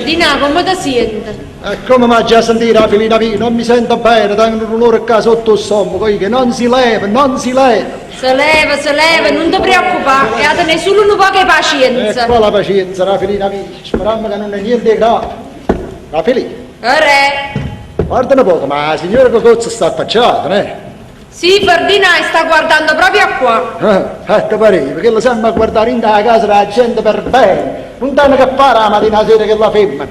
Ferdinà, come ti sienti? E come m'aggia sentire, Rafilina mia? Non mi sento bene, tengo un dolore qua sotto il stomaco, io che non si leva, non si leva. Se leva, se leva, non ti preoccupare, e a tenere solo un po' di E pazienza. qua la pazienza, Rafilina mia, speriamo che non è niente di grave. Rafilina, Re. guarda un poco, ma la signora Cocozza sta affacciata, né? Sì, Ferdinà, sta guardando proprio qua. Eh, eh, ti pareva, perché lo sempre a guardare in da casa la gente per bene, non danno che fare la mattina alla sera che la femmina.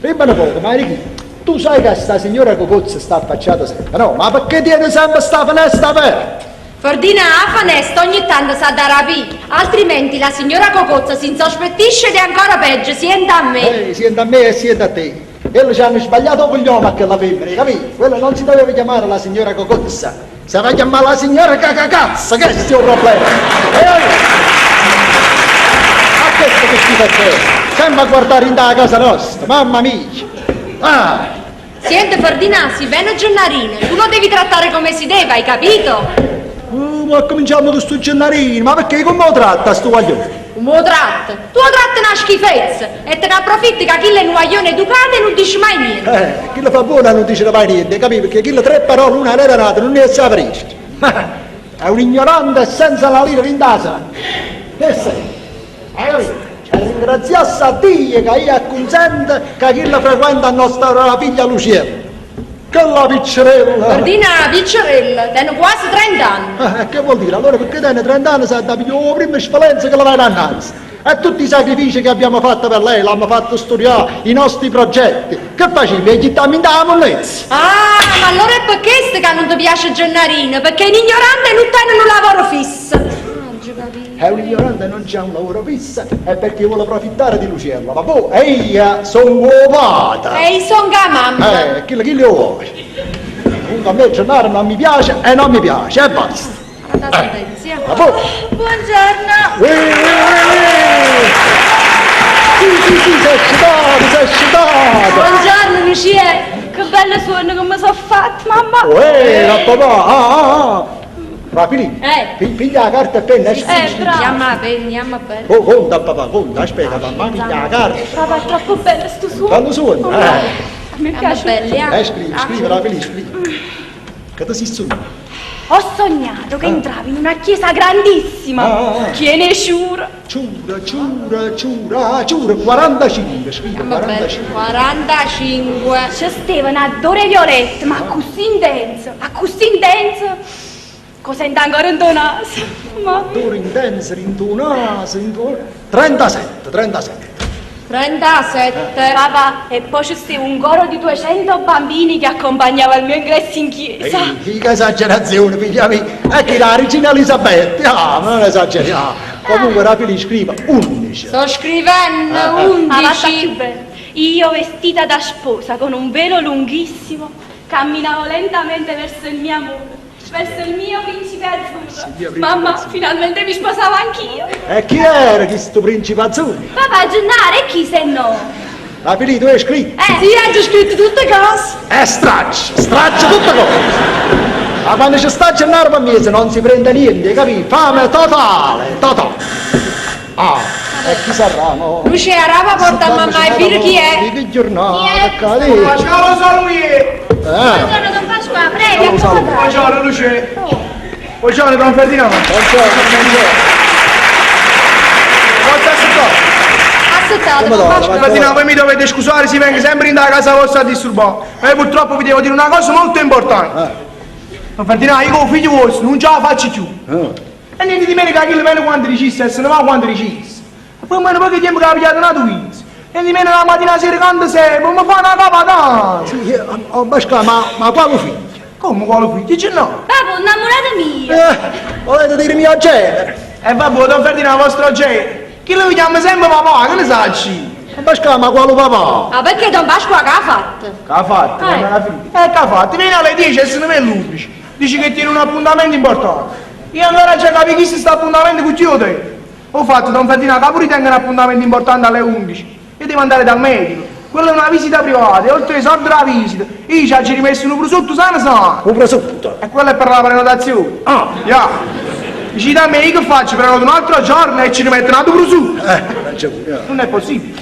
Femmina poco, ma chi? Tu sai che sta signora Cocozza sta affacciata sempre, no? Ma perché tiene sempre sta finestra aperta? Ferdinà, a finestra ogni tanto sa da rapì, altrimenti la signora Cocozza si insospettisce ed è ancora peggio, sienta a me. Eh, sienta a me e sienta a te. Quello ci hanno sbagliato coglione a quella femmina, capito? Quello non si doveva chiamare la signora Cocozza, si doveva chiamare la signora Cacacazza, questo è un problema. E allora, a questo che ci faceva? Sempre a guardare in da casa nostra, mamma mia. Ah, Senti Ferdinà, si viene Gennarino, tu lo devi trattare come si deve, hai capito? ma cominciamo con sto Gennarino, ma perché come lo tratta sto guaglione? Come lo tratta? Tu lo tratti una schifezza e te ne approfitti che chi è un guaglione educato e non dici mai niente. Eh, chi lo fa buono non dice mai niente, capito? Perché chi le tre parole una l'era nata non ne sa capisce. Ma è un ignorante senza la lira in casa. Che sei? Hai capito? Cioè, ringraziasse a Dio che io acconsente che chi la frequenta a nostra la figlia Luciella. Che la piccerella! Ferdinà, piccerella, tiene quasi 30 anni. Eh, che vuol dire? Allora perché tiene 30 anni sa da pigliare la prima sfalenza che la va innanzi. E tutti i sacrifici che abbiamo fatto per lei, l'abbiamo fatto studiare, i nostri progetti. Che facevi? Gli gettiamo in da monnezza. Ah, ma allora è per questo che non ti piace Gennarino, perché è un ignorante e non tiene un lavoro fisso. Ah, non ci capisco. È un ignorante e non c'è un lavoro fisso, è perché vuole approfittare di Luciella. Ma boh, e io sono uovata. E io sono la mamma. Eh, chi, chi lo vuole? Comunque a me Gennaro non mi piace e non mi piace, e basta. La sentenzia. Ma boh. Buongiorno. Ui, ui, ui, ui. Sì, sì, sì, si è scitato, si è scitato. Buongiorno Lucia. Che bello suono che mi sono fatto, mamma. Uè, la papà, ah, ah, ah. Rafili, Eh. piglia la carta e penna, e scrivi. bravo. Chiama la penna, chiama bella. Oh, conta papà, conta, aspetta, mamma, piglia la carta. Papà, è troppo bello sto suono. Bello suono, eh. A me Chiama piace. bella. Scrivi, scrivi, Rafili, scrivi. Che ti sei sognato? Ho sognato che entravi in una chiesa grandissima, Ah, ah, ah. piena di sciura. Ciura, ciura, ciura, ciura, 45, scrivi, Chiama bella. 45. 45. C'è stava un odore violetta, ma così intenso, ma così intenso, che sento ancora in tuo naso. Ma Odore intenso, rintonato, rintonato. 37, 37. 37. Papà, e poi c'è stava un coro di 200 bambini che accompagnava il mio ingresso in chiesa. Ehi, che esagerazione, figlia mia. E chi la regina Elisabetta? Ah, ma non esageriamo. Comunque Rafili scriva 11. Sto scrivendo Ah, ah. Ah, ma sta più 11. bello. Io vestita da sposa con un velo lunghissimo camminavo lentamente verso il mio amore, verso il mio principe azzurro. mio principe Mamma, azzurro. finalmente mi sposavo anch'io. E chi era questo principe azzurro? Papà Gennaro, e chi se no? Rafili, tu hai scritto? Eh, Sì, ho già scritto tutte cose. E straccia, straccia tutte cose. Ma quando c'è sta Gennaro per mese non si prende niente, capito? Fame totale, totale. Ah, e chi sarà, no? Lucia, Rapa porta a mamma e dire chi è. Che giornata, Chi è? cari. Ciao Saluì! Eh, Buongiorno Don Pasqua, prego, Ciao, a cosa Buongiorno Luce! Buongiorno Don Ferdinando! buongiorno, buongiorno. Forza ascoltare! Aspettate, Come Don va? Pasquale. Don Ferdinando, voi mi dovete scusare se vengo sempre in da casa vostra a disturbare, ma io purtroppo vi devo dire una cosa molto importante. Eh, Don Ferdinando, io con il figlio vostro non ce la faccio più. eh. E niente di meno che chi meno quando dicesse e se ne va quando dicesse. E poi meno poco tempo che ha pigliato una twist. E di meno la mattina sera quando sei, ma mi fa una capatana. Sì, eh, oh, ma, ma, ma quale figlio? Come quale figlio? Dice no. Papà, innamorato mio. Eh, volete dire mio genere? E vabbè, Don Ferdinando, vostro genere. Chi lo chiama sempre papà, che ne sacci? Ma Pasquale, ma quale papà? Ma perché Don Pasqua che ha fatto? Che ha fatto? Eh. Quando era figlio? Eh, che ha fatto? Viene alle 10 e se ne va all'11. Dice che tiene un appuntamento importante. Io ancora già capito chi si sta appuntamento con chi te. Ho fatto Don Ferdinando, che pure tengo un appuntamento importante alle 11. Io devo andare dal medico. Quella è una visita privata, e oltre ai soldi della visita, io ci ho rimesso un prosciutto sano sano. Un prosciutto. E quello è per la prenotazione. Ah. Ya. Dici da me, io che faccio? Prenoto un altro giorno e ci rimetto un altro prosciutto. Ragione. Non è possibile.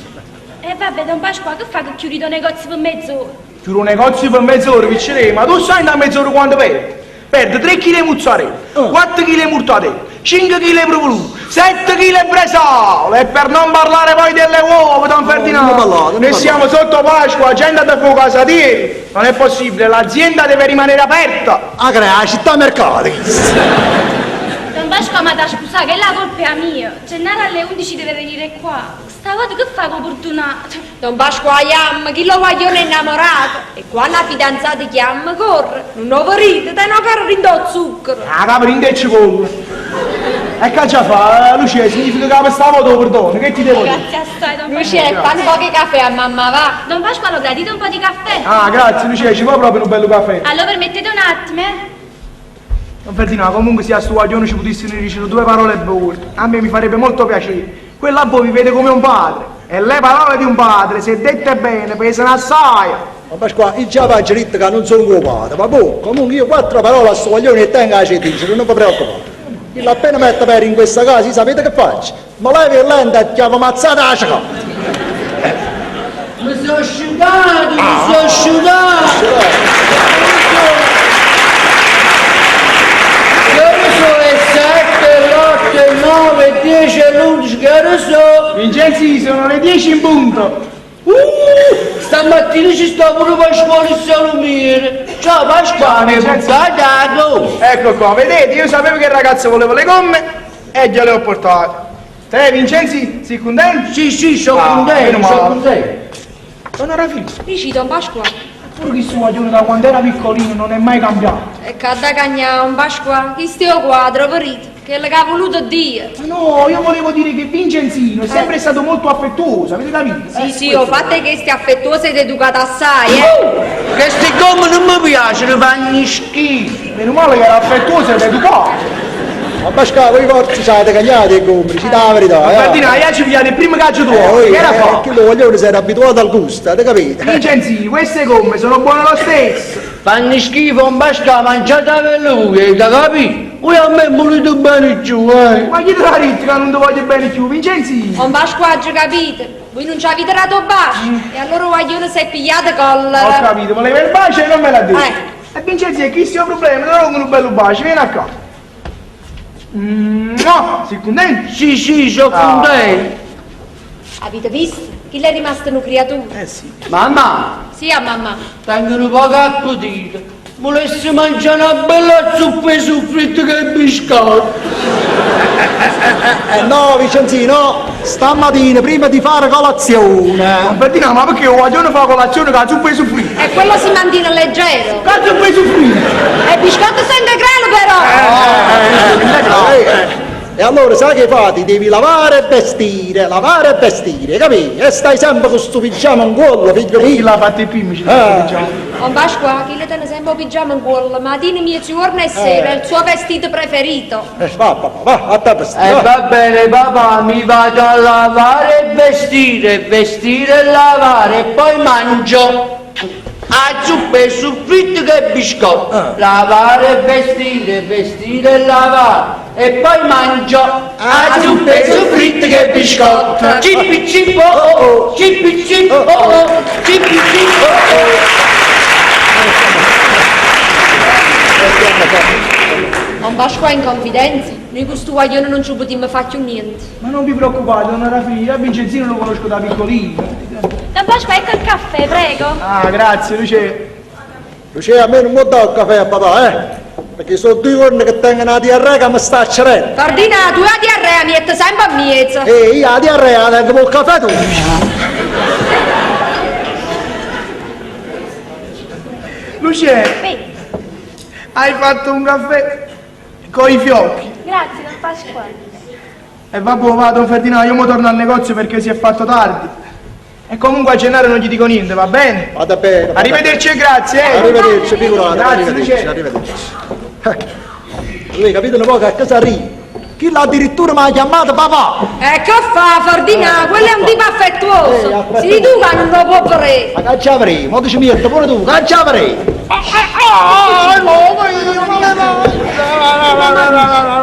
E vabbè, don Pasquà, che fa che chiudete 'o negozio pe mezz'ora? Chiudo 'o negozio pe mezz'ora, piccerè, ma tu sai 'int'a mezz'ora quanto perdo? Perdo tre chile 'e muzzarella, quattro chile 'e murtadella, cinche chile 'e pruvulone, sette chile 'e bresaola e per non parlare poi delle uova, don Ferdinando. Noi siamo sotto Pasqua, 'a gente ha da fa 'o casatiello. Non è possibile, l'azienda deve rimanere aperta. 'A crea 'a città mercato chist. Don Pasquà m'ata scusà, chella 'a colpa è 'a mia. Gennaro alle 11 deve venire qua. Stavota che fa che 'o perdunate? Don Pasquà jammo, chillo guaglione è innamorato e quanno 'a fidanzata chiamma corre, nun 'o verite, tene 'o core dint' 'o zucchero. 'A capa dint' 'e cipolle. E c'aggia fa, Lucia, significa ca pe stavota 'o perdono, che ti devo dire? Grazie assai, don Lucia, Pasquale. fa nu poco 'e cafè a mamma va. Don Pasquale, lo gradite un po' di caffè? Ah, grazie Lucia, ci vo' proprio nu bello cafè. Allora permettete un attimo, eh? Don Ferdinà, comunque sia a stu guaglione ci putissero dicere due parole buone. A me mi farebbe molto piacere. Quello a voi vi vede come un padre. E le parole di un padre, se dette bene, pesano assai. Ma Pasquà, io già v'aggio ditto ca nun songo 'o padre, ma boh, comunque io quattro parole a sto guaglione 'e tengo 'a ce dicere, nun vi preoccupate. Chillo appena mette pede in questa casa, io sapete che faccio? Me levo 'e lente e chiavo mazzate 'a cecata. Mi so scetato, mi so scetato. Che ore so le 7, l'8, 9, 10 e l'11, che ore so? Vincenzi, sono le 10 in punto. Stamattina ci sta pure Pasquale il salumiere. Ciao Pasquale, Vincenzo. buttatato. Ecco qua, vedete, io sapevo che il ragazzo voleva le gomme e gliele ho portate. Te, Vincenzi, sei contento? Sì, sì, sono Ah, contento, meno sono male. contento. Donna Rafì, Dici Don Pasquà, pure chi suo guaglione da quando era piccolino non è mai cambiato. e che da cagnà un Pasquà, chi è 'o quadro, verite, quello che ha voluto Dio. Ma no, io volevo dire che Vincenzino è sempre stato molto affettuoso, avete capito? Sì, sì, ho fatto che stia affettuosa ed educata assai, eh. Queste gomme non mi piacciono, fanno schifo. Meno male che era affettuoso ed educato. Ma Pasquà, voi forse ci avete cagnato 'e gomme, ci dà la verità, eh. Ferdinando, io ci pigliato il primo calcio tuo, Eh, che era fatto? Chillo guaglione si era abituato al gusto, avete capito? Vincenzi, queste gomme sono buone lo stesso. Fanno schifo, un Pasquale, mangiate voi, hai capito? Voi a me volete bene giù, eh. Ma chi te l'ha detto che non ti voglio bene più, Vincenzi? Un Pasquà, oggi capite, voi non ci avete dato bacio e allora guaglione si è pigliato Ho collera. capito, voleva il bacio e non me l'ha detto. Eh. E Vincenzi, e chi sia il problema? Te lo un bello bacio, vieni a qua. No, sei contento? Sì, sì, sono Ah. contento. Avete visto? Chi l'è rimasto una creatura? Eh sì. Mamma, Sì, a mamma. tengo un poco appetito. Volessi mangiare una bella zuppa di soffritto che biscotto. Eh no, Vicenzino, stamattina prima di fare colazione. Ferdinando, ma perché il guaglione fa colazione con la zuppa di soffritto? E quello si mantiene leggero. Con la zuppa di soffritto? E biscotto senza grano però. Eh, E allora sai che fai? Ti devi lavare e vestire, lavare e vestire, capito? E stai sempre con sto pigiama in collo, figlio Chi mio. l'ha fatto il primo ci Eh. diciamo. Un Pasqua, chi le tiene sempre il pigiama in collo, mattina, mezzogiorno e sera, è il suo vestito preferito. Va, papà, va, a te vestire. E va. va bene papà, mi vado a lavare e vestire, vestire e lavare, e poi mangio. A zuppa e soffritto che biscotto. Lavare e vestire, vestire e lavare. E poi mangio. A zuppa e soffritto che biscotto. Cippi cippo oh oh, cippi cippo oh oh, cippi cippo oh oh. Un Pasqua in confidenza, noi con sto guaglione non ci potremmo fare più niente. Ma non vi preoccupate, donna Raffi, io Vincenzino lo conosco da piccolino. Don Pasqua, ecco il caffè, prego. Ah, grazie, Lucia. Lucia, a me non mi dà il caffè a papà, eh? Perché sono due giorni che tengo una diarrea che mi sta accerendo. Ferdinando, tu la diarrea mi metti sempre a mezzo. E io la diarrea la tengo col caffè tu. Lucia, Beh, hai fatto un caffè con i fiocchi. grazie, Don Pasquale. E vabbè, va, don Ferdinando, io mo torno al negozio perché si è fatto tardi. E comunque a Gennaro non gli dico niente, va bene? Vada bene. vada Arrivederci e grazie, eh! Arrivederci, figurate, Grazie, arrivederci, Lucia. arrivederci. Voi capite un po' che a cosa arriva? Chi l'ha addirittura mi ha chiamato papà? E che fa, Ferdinando? Quello è un tipo affettuoso. Affettuoso. Sì, tu che non lo puoi fare. Ma che ci avrei? Mo ti ci metto pure tu, che ci avrei?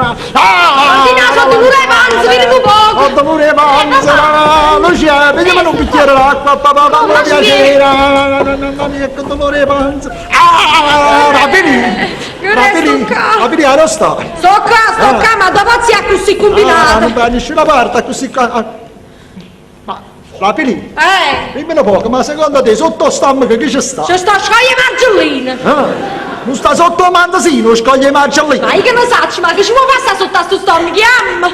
Ferdinando, sono due le panze, vieni un poco. Ho dolore 'e panza, Lucia, pigliami un bicchiere d'acqua, papà, fammi piacere, mamma mia, che dolore 'e panza. Ah, Rapini! Rapini, Rapini, dove sta? Sto qua, sto qua, ma dove sei così combinato? Ah, non va da nessuna parte, così qua. Ma, Rapini, dimmi un poco, ma secondo te sotto stomaco chi ci sta? Ci sta scoglie Margellina. Ah, non sta sotto Mandasino, scoglie Margellina. Ma io che ne saccio, ma che ci può passare sotto a sto stomaco, chiama?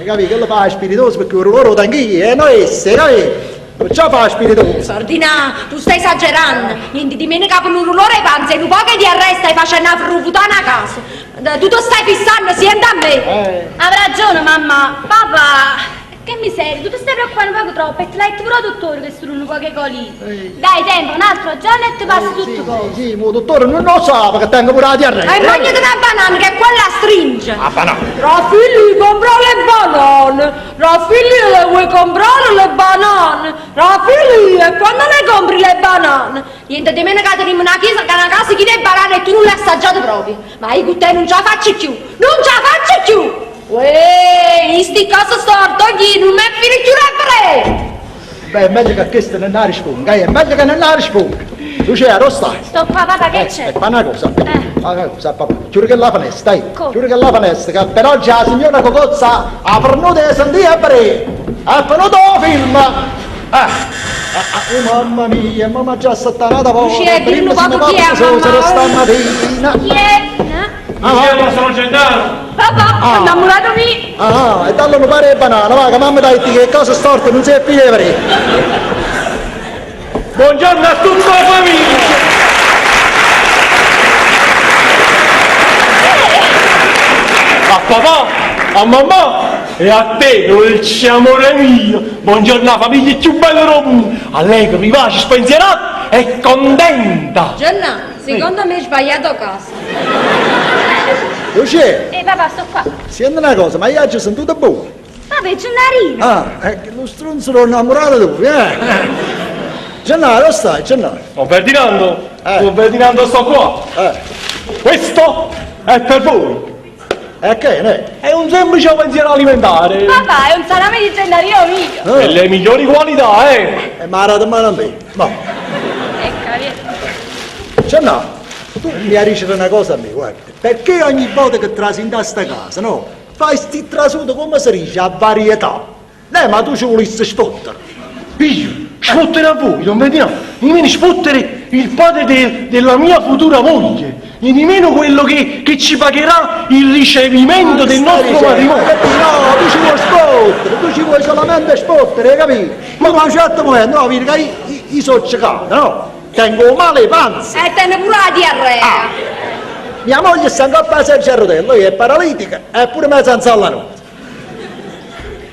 Capi, che lo fa spiritoso perché loro lo anch'io, e noi esse, capi? Perciò fa spiritoso. Ferdinand, tu stai esagerando. Niente di meno che per un dolore di panza e un po' di arresta stai facendo una frufutana a casa. Tu ti stai fissando, senti a me. Ha ragione mamma, papà. Che miseria, tu ti stai preoccupando poco troppo e te l'hai detto pure al dottore che sono un po' che colì. Dai tempo, un altro giorno e ti passa tutto sì, cosa. Sì, sì, ma dottore non lo sa perché tengo pure la diarrea. E mangiati una banana che quella stringe. La banana? Rafili, compra le banane. Rafili, le vuoi comprare le banane? Rafili, e quando le compri le banane? Niente di meno che teniamo una chiesa, che una casa chiede le banane e tu non le assaggiate proprio. Ma io con te non ce la faccio più, non ce la faccio più. Uè, in sti cose storto, chi non mi è più la pre. Beh, è meglio che questa non la risponda, è meglio che non la risponda. Lucia, dove stai? Sto qua, papà, che c'è? Fa una cosa, fa una cosa, papà. Chiudi che la finestra, dai. Chiudi che la finestra, che per oggi la signora Cocozza ha venuto a sentire a pre. Ha venuto il film. Ah, oh, mamma mia, mamma già sattanata volta. Lucia, dillo Prima si poco chi è, ne mamma. stamattina. Chi è? Ah, sono Gennaro. Papà, sono innamorato mio. Ah, e dallo un pare di banana, va, che mamma dai che cosa storta, non si è più di Buongiorno a tutta la famiglia. A papà, a mamma e a te, dolce amore mio. Buongiorno alla famiglia più bella del mondo. Allegro, vivace, spensierata e contenta. Gennaro, secondo me hai sbagliato casa. Lucia, Papà, sto qua. senti una cosa, ma io oggi sentito buono. Papà, è Gennarino. Ah, è che lo stronzo l'ho innamorato tu, eh. Gennaro, dove stai, Gennaro? Don Ferdinando, Don Ferdinando sto qua. Questo è per voi. E che ne? È un semplice pensiero alimentare. Papà, è un salame di Gennarino mio. Delle migliori qualità, eh. E ma la mano a me. No. Ecco, vieni. Gennaro, tu mi hai detto una cosa a me, guarda. Perché ogni volta che trasi in questa casa, no? Fai sti trasuto come si dice, a varietà. Ma tu ci volessi sfottere. Io? Sfottere a voi, Don Ferdinando? Mi viene sfottere il padre della mia futura moglie. Niente meno quello che ci pagherà il ricevimento del nostro matrimonio. No, tu ci vuoi sfottere, tu ci vuoi solamente sfottere, hai capito? Ma a un certo momento, no, vedi che io sono ciecato, no? Tengo male panza. E tengo pure la diarrea. Ah. Mia moglie sta ancora a seggio a rotelle, lei è paralitica, e pure me senza la notte.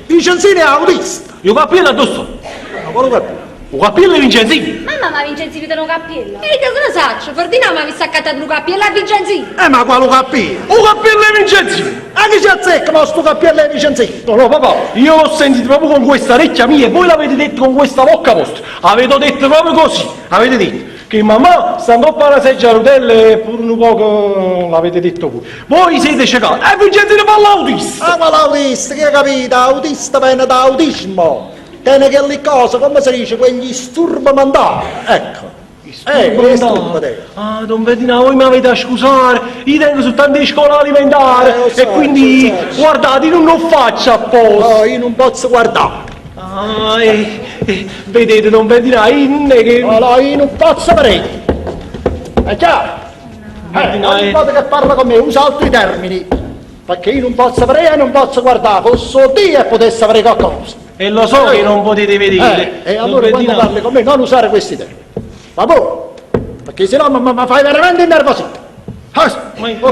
Vincenzino è autista. Io cappello addosso. Ma quello cappello? Un cappello di Vincenzino. Mamma, ma Vincenzino te lo cappello. E che ne saccio? Ferdinando mi ha visto accattato un cappello a Vincenzino. Ma quale cappello? Un cappello di Vincenzino. Ma chi ci azzecca ma sto cappello di Vincenzino? No, no, papà, io l'ho sentito proprio con questa orecchia mia e voi l'avete detto con questa bocca vostra. Avete detto proprio così. Avete detto che mamma sta un po' alla seggio a rotelle e pure un poco l'avete detto voi. Voi siete cecati. E Vincenzino fa l'autista. Ah, ma l'autista, che hai capito? Autista viene da autismo. Tiene quelle cose, come si dice, quegli disturbi mentali. Ecco. Disturbi te. Ah, Don Ferdinando, voi mi avete a scusare, io tengo soltanto di scuola alimentare so, e quindi, so. guardate, io non lo faccio apposta. No, io non posso guardare. Ah, vedete, Don Ferdinando, io non è che... No, no, io non posso vedere. È chiaro? Ogni volta che parla con me usa altri termini, perché io non posso vedere e non posso guardare, posso dire e potesse avere qualcosa. E lo so che non potete vedere. E allora quando parli con me non usare questi termini. Va buono? Perché sennò mi fai veramente innervosire. Ma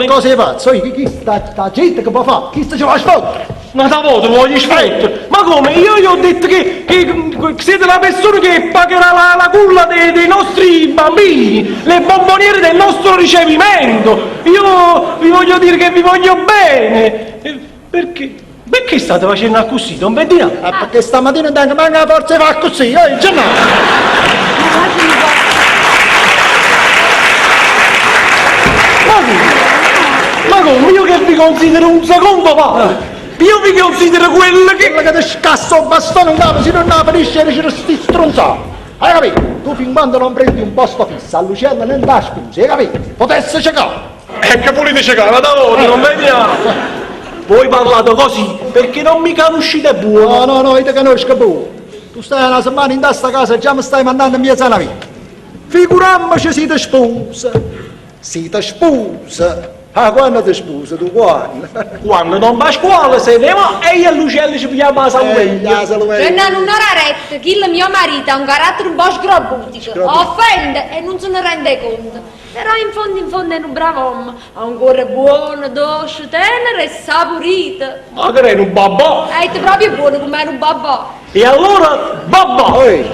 cosa è pazzo? Chi sta gente che può fare? Chi sta ci va a sfottere? Ma da volta voglio sfottere? Ma come? Io gli ho detto che siete la persona che pagherà la culla dei nostri bambini, le bomboniere del nostro ricevimento. Io vi voglio dire che vi voglio bene. Perché? Perché state facendo così, Don Ferdinando? Perché stamattina non tengo manca la forza di fare così, io Gennaro. Ma come? Ma come? Io che vi considero un secondo padre! Io vi considero quello che... Quello che ti scassa 'o bastone 'ncapo si nun 'a finisce 'e dicere sti strunzate. Hai capito? Tu fin quando non prendi un posto fisso, a Luciella nun t' 'a spuse, hai capito? Potesse cecà. E che volete cecà? N'ata vota, non vediamo. Voi parlate così perché non mi conoscete buono. No, no, no, io ti conosco buono. Tu stai una settimana in sta casa e già mi stai mandando in mezzo alla via. Figurammoci se ti sposa. Se ti sposa. Ah, quando ti sposa tu, quando? Quando Don Pasquale se ne va e io e Luciella ci pigliamo la salveglia. Eh, la Gennà, nun ora retta, chi mio marito ha un carattere un po' sgrobutico, offende e non se ne rende conto. Però in fondo in fondo è un bravo uomo, ha un cuore buono, dolce, tenero e saporito. Ma che è un babò? È proprio buono come era un babò. E allora, babò, Oi.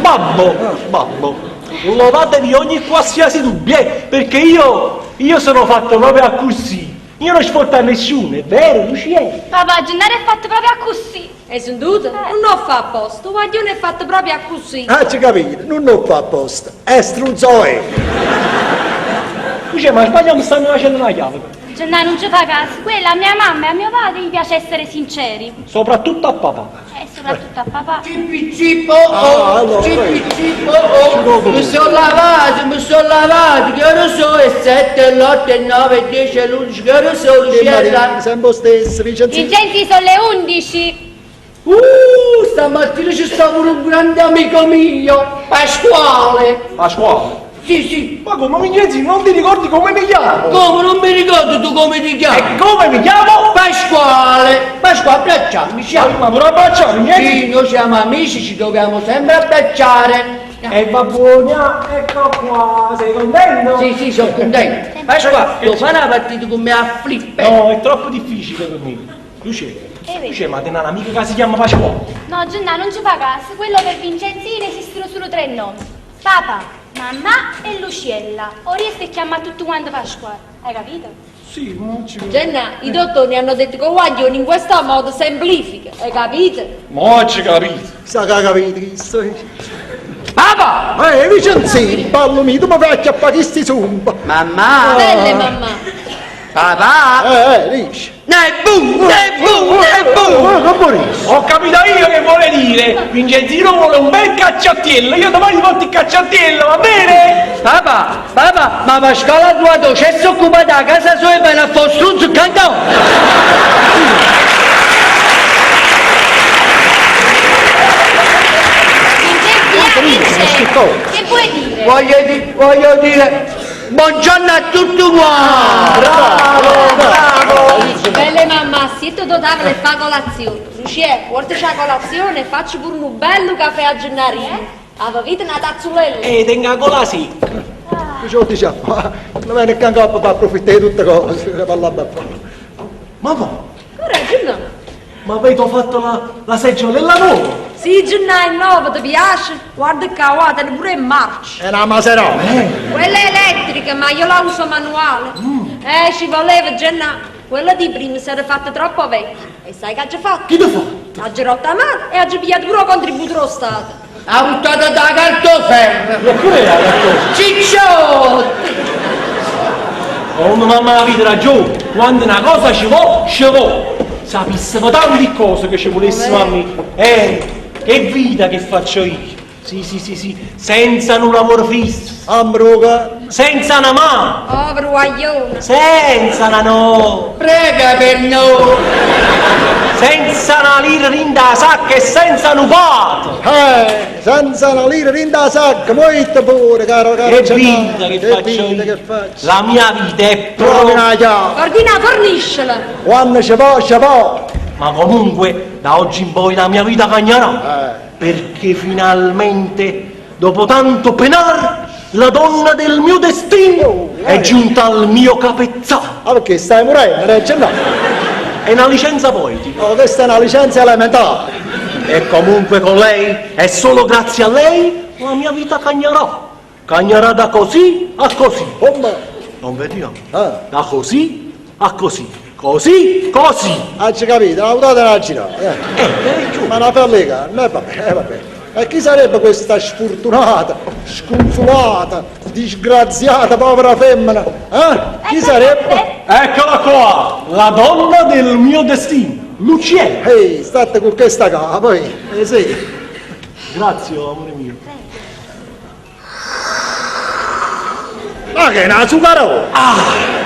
babbo, babbo, levatevi ogni qualsiasi dubbio, eh, perché io sono fatto proprio così. Io non sfotto a nessuno, è vero, Lucia? Papà, Gennaro è fatto proprio così. Hai sentito? Non lo fa apposta, guaglione è fatto proprio così. Ah, ci capito, non lo fa apposta. È strunzo è. Lucia, ma sbagliamo, stanno facendo una chiave. Gennaro non ci fa caso, quella a mia mamma e a mio padre gli piace essere sinceri. Soprattutto a papà. E soprattutto a papà. Cippi cippo oh, Ah, allora, cippi cippo oh, mi sono lavato, mi sono lavato, che ora sono le 7, l'8, e 9, 10, l'11, che ora sono Luciella? Sempre lo stesso, Vincenzino. Vincenzi sono le 11. Stamattina ci sta pure un grande amico mio, Pasquale. Pasquale. Sì, sì. Ma come Vincenzino, non ti ricordi come mi chiamo? Come non mi ricordo tu come ti chiami? E come mi chiamo? Pasquale! Pasquale, abbracciami, siamo. Ma pure abbracciami, Vincenzino. Sì, noi siamo amici, ci dobbiamo sempre abbracciare. E va buona, ecco qua, sei contento? Sì, sì, sono contento. Pasquale, tu fai una partita con me a flipper. No, è troppo difficile per me. Lucia, Lucia, ma tiene un'amica che si chiama Pasquale. No, Gennaro non ci fa caso, quello per Vincenzino esistono solo tre nomi. Papà, mamma e Luciella. O riesco a chiamare tutto quanto Pasquale. Hai capito? Sì, ma ci... Gennà, i dottori hanno detto che guaglione in questo modo semplifica, hai capito? Mo ci capito. Sa che ha capito chi sto. Papà! Vincenzino, ballo mio, tu mi fai acchiappare questi zumba. Mamma! Belle mamma. Papà! Dici. Ne boom, ne boom, ne boom! Che morisse? Ho capito io che vuole dire. Vincenzino vuole un bel cacciottiello. Io domani ti porto il cacciottiello, va bene? Papà, papà, ma Pasquale ha trovato c'è si occupa da casa sua e va a fare struzzo cantò! Vincenzi, ma che che vuoi dire? Voglio dire, buongiorno a tutti quanti! Bravo, bravo. Belle mamma, siete do tavola e fa colazione. Lucia, portaci la colazione e faccio pure un bello caffè a Gennarino. Avete una tazzulella? E tenga gola secca. Che ce lo diciamo? Non viene che ancora per approfittare di tutte cose, per parlare a fare. Ma va, Ora, Gennà. ma avete fatto la seggiolella nuova? Sì, Gennà è nuova, ti piace? Guarda qua, guarda, è pure in marcia. È una Maserati. Quella è elettrica, ma io la uso manuale. Ci voleva, Gennà. Quella di prima si era fatta troppo vecchia. E sai che ha già fatto? Chi ti fa? Ha girato la mano e ha già pigliato pure il contributo dello Stato. Ha buttato da cartoferro! Ma come era la cosa? Cicciotto! Oh, mamma la vita ragione, quando una cosa ci vuole, ci vuole. Sapissimo tante cose che ci volessimo a me. Che vita che faccio io. Sì, sì, sì, sì, senza un lavoro fisso, Ambroga. senza una mano, Povero guaglione. senza una no, Prega per noi! senza una lira in da sacca e senza un pato. Senza una lira in da sacca, muoite pure, caro, caro. Che Gennaro. vita che Che faccio vita io. che faccio. La mia vita è Trovi proprio... una chiave. Ordina, forniscela. Quando ci può, ci può. Ma comunque, da oggi in poi la mia vita cagnerà. Perché finalmente, dopo tanto penar, la donna del mio destino è giunta al mio capezzale. Ah, perché stai morendo, Regge? No. È una licenza poetica. Oh, questa è una licenza elementare. E comunque con lei, e solo grazie a lei, la mia vita cagnerà. Cagnerà da così a così. Bomba. Non vediamo. Ah. Da così a così. Così, così. Ah, ci capito, la usata la girata. Giù. Ma una fellega, no, vabbè, vabbè. E chi sarebbe questa sfortunata, sconsolata, disgraziata povera femmina? Eh? Chi sarebbe? Eccola qua, la donna del mio destino. Luciella. Ehi, statte con questa capa, eh, eh sì. Grazie, amore mio. Ma che è una zuccarola? Ah,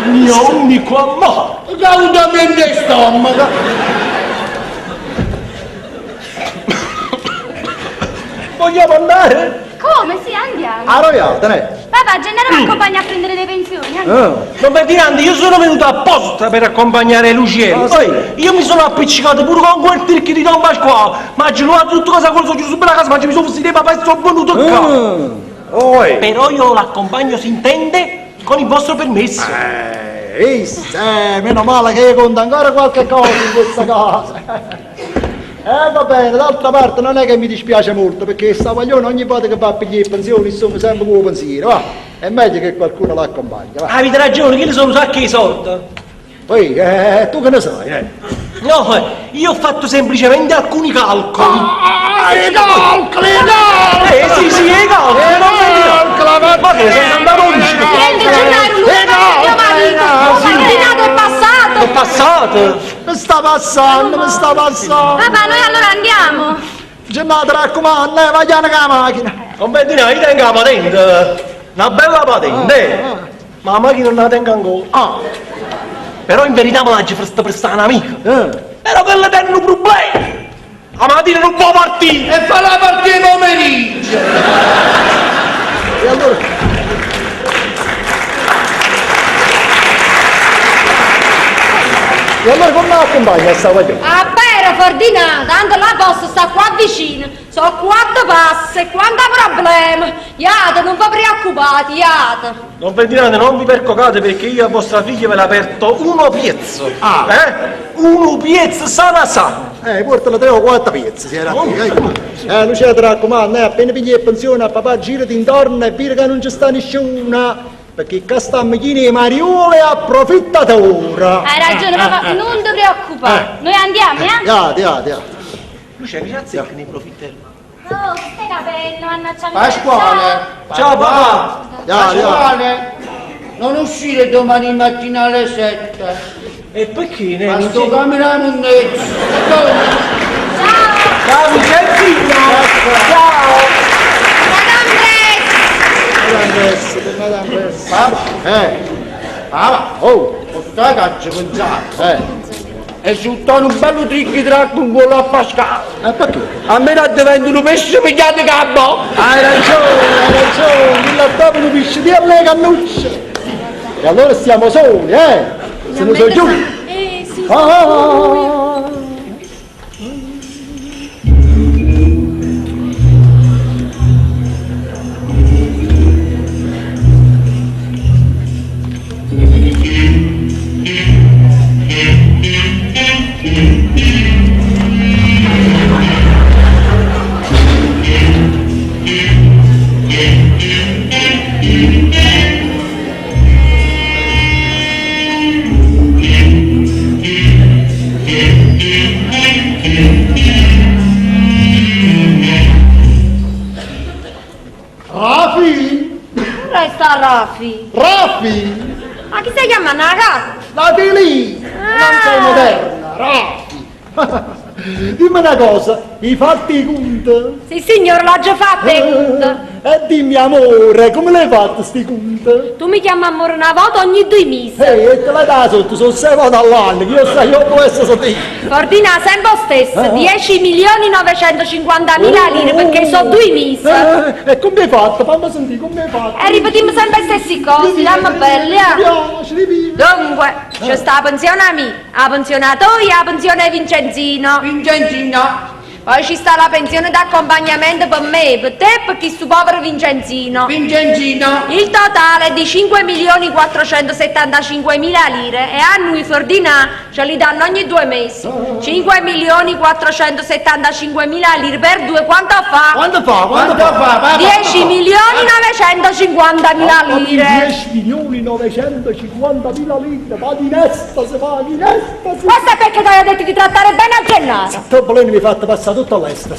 mio unico amore. Cautamente stomaco. Vogliamo andare? Come? Sì, andiamo. Arroviate, ne? Papà, Gennaro mi accompagna a prendere le pensioni. andiamo. Ah. Don Ferdinando, io sono venuto apposta per accompagnare Luciella. Ah, sì? Poi io mi sono appiccicato pure con quel tirchio di Don Pasquale. Ma ci ho tutto cosa quello sono chiuso per la casa, ma ci mi sono vestito papà e sono venuto qua. Ah. Oi. Però io l'accompagno, si intende, con il vostro permesso. Eh, meno male che io conto ancora qualche cosa in questa casa. Va bene, d'altra parte non è che mi dispiace molto, perché sta guaglione ogni volta che va a pigliare pensioni, insomma, sempre con pensiero, va. È meglio che qualcuno l'accompagna, va. Avete ragione, che ne sono un sacco di soldi. Poi, tu che ne sai, eh? No, io ho fatto semplicemente alcuni calcoli. Ah, i calcoli, i calcoli! Sì, sì, i calcoli, non calcoli, Ma che sono andato in giro. Niente, Gennaro, lui è mio marito. Ferdinando è passato. È passato. Mi sta passando, mi sta passando. Papà, noi allora andiamo. Gennaro, ti raccomando, vai con la macchina. Don Ferdinando, io tengo la patente. Una bella patente. Ah, ah. Ma la macchina non la tengo ancora. Ah. Però in verità me l'ha prestata per stare un'amica. Eh. Però quella tiene un problema. La mattina non può partire. E fa la partita pomeriggio. E allora? E allora come l'accompagna sta guaglione? Ah, bene, Ferdinando, tanto la posta sta qua vicino. Sono quattro passi, e quanto problema. Iate, non vi preoccupate, iate. Don Ferdinando, non vi percocate perché io a vostra figlia ve l'ho aperto uno piezzo. Ah. Eh? Uno piezzo sana sana. Portala tre o quattro pezzi, si era qui, eh. Lucia, ti raccomando, appena pigli la pensione, a papà girati intorno e vedi che non ci sta nessuna. Perché qua stanno pieni di mariuole approfittatori. Hai ragione, papà, non ti preoccupare. Noi andiamo, eh? Iate, iate, iate. Lucia, che c'è nei profittelli? Oh, che stai capendo, mannaggia mia. Pasquale. Ciao papà. Iate, iate. Pasquale. Non uscire domani mattina alle 7. E perché? Ne? Ma sto camminando un mezzo. Ciao. Ciao Vincenzino. Ciao. Madame Dress. Madame Dress, Madame Dress. Papà, Papà, Oh, ho sta caccia pensato. eh. E sultano un bello tricchi tracco un gol a Pasquale. E perché? A me non diventa un pesce pigliato capo. Hai ragione, hai ragione, il dopo non pisce di alle cannucce. E allora stiamo soli, eh? Se ne sono chiusi. Sì. Ah, ah, ah, ah. Rafi! Resta Rafi. Rafi! Ma chi si chiama una gatta? La lì! Non sei moderna, Rafi! Dimmi una cosa, i fatti i conti? Sì, signore, l'ho già fatta i conti. E dimmi amore, come l'hai fatto sti conti? Tu mi chiami amore una volta ogni 2 mesi. Ehi, e te la dà sotto, sono 6 volte all'anno, che io sai, io devo essere sotto. Ferdinando, sempre lo stesso, Ah. 10.950.000 lire, perché sono 2 mesi. E come hai fatto? Fammi sentire, come hai fatto? E ripetiamo sempre le stesse cose, dammi belle, eh. Mi piace, mi piace. Dunque, c'è sta la pensione a me, la pensione a toi e la pensione a Vincenzino. Vincenzino. Poi ci sta la pensione d'accompagnamento per me, per te e per questo povero Vincenzino. Vincenzino. Il totale è di 5.475.000 lire e a noi Ferdinand ce li danno ogni 2 mesi. 5.475.000 lire per 2 quanto fa? Quanto fa? Quanto Quanto fa? fa? Papà? 10.950.000 lire. 10.950.000 lire, va in estasi, va in estasi. Questo è perché ti avevo detto di trattare bene a Gennaro. Tu volendo mi hai fatto passare tutto all'estero.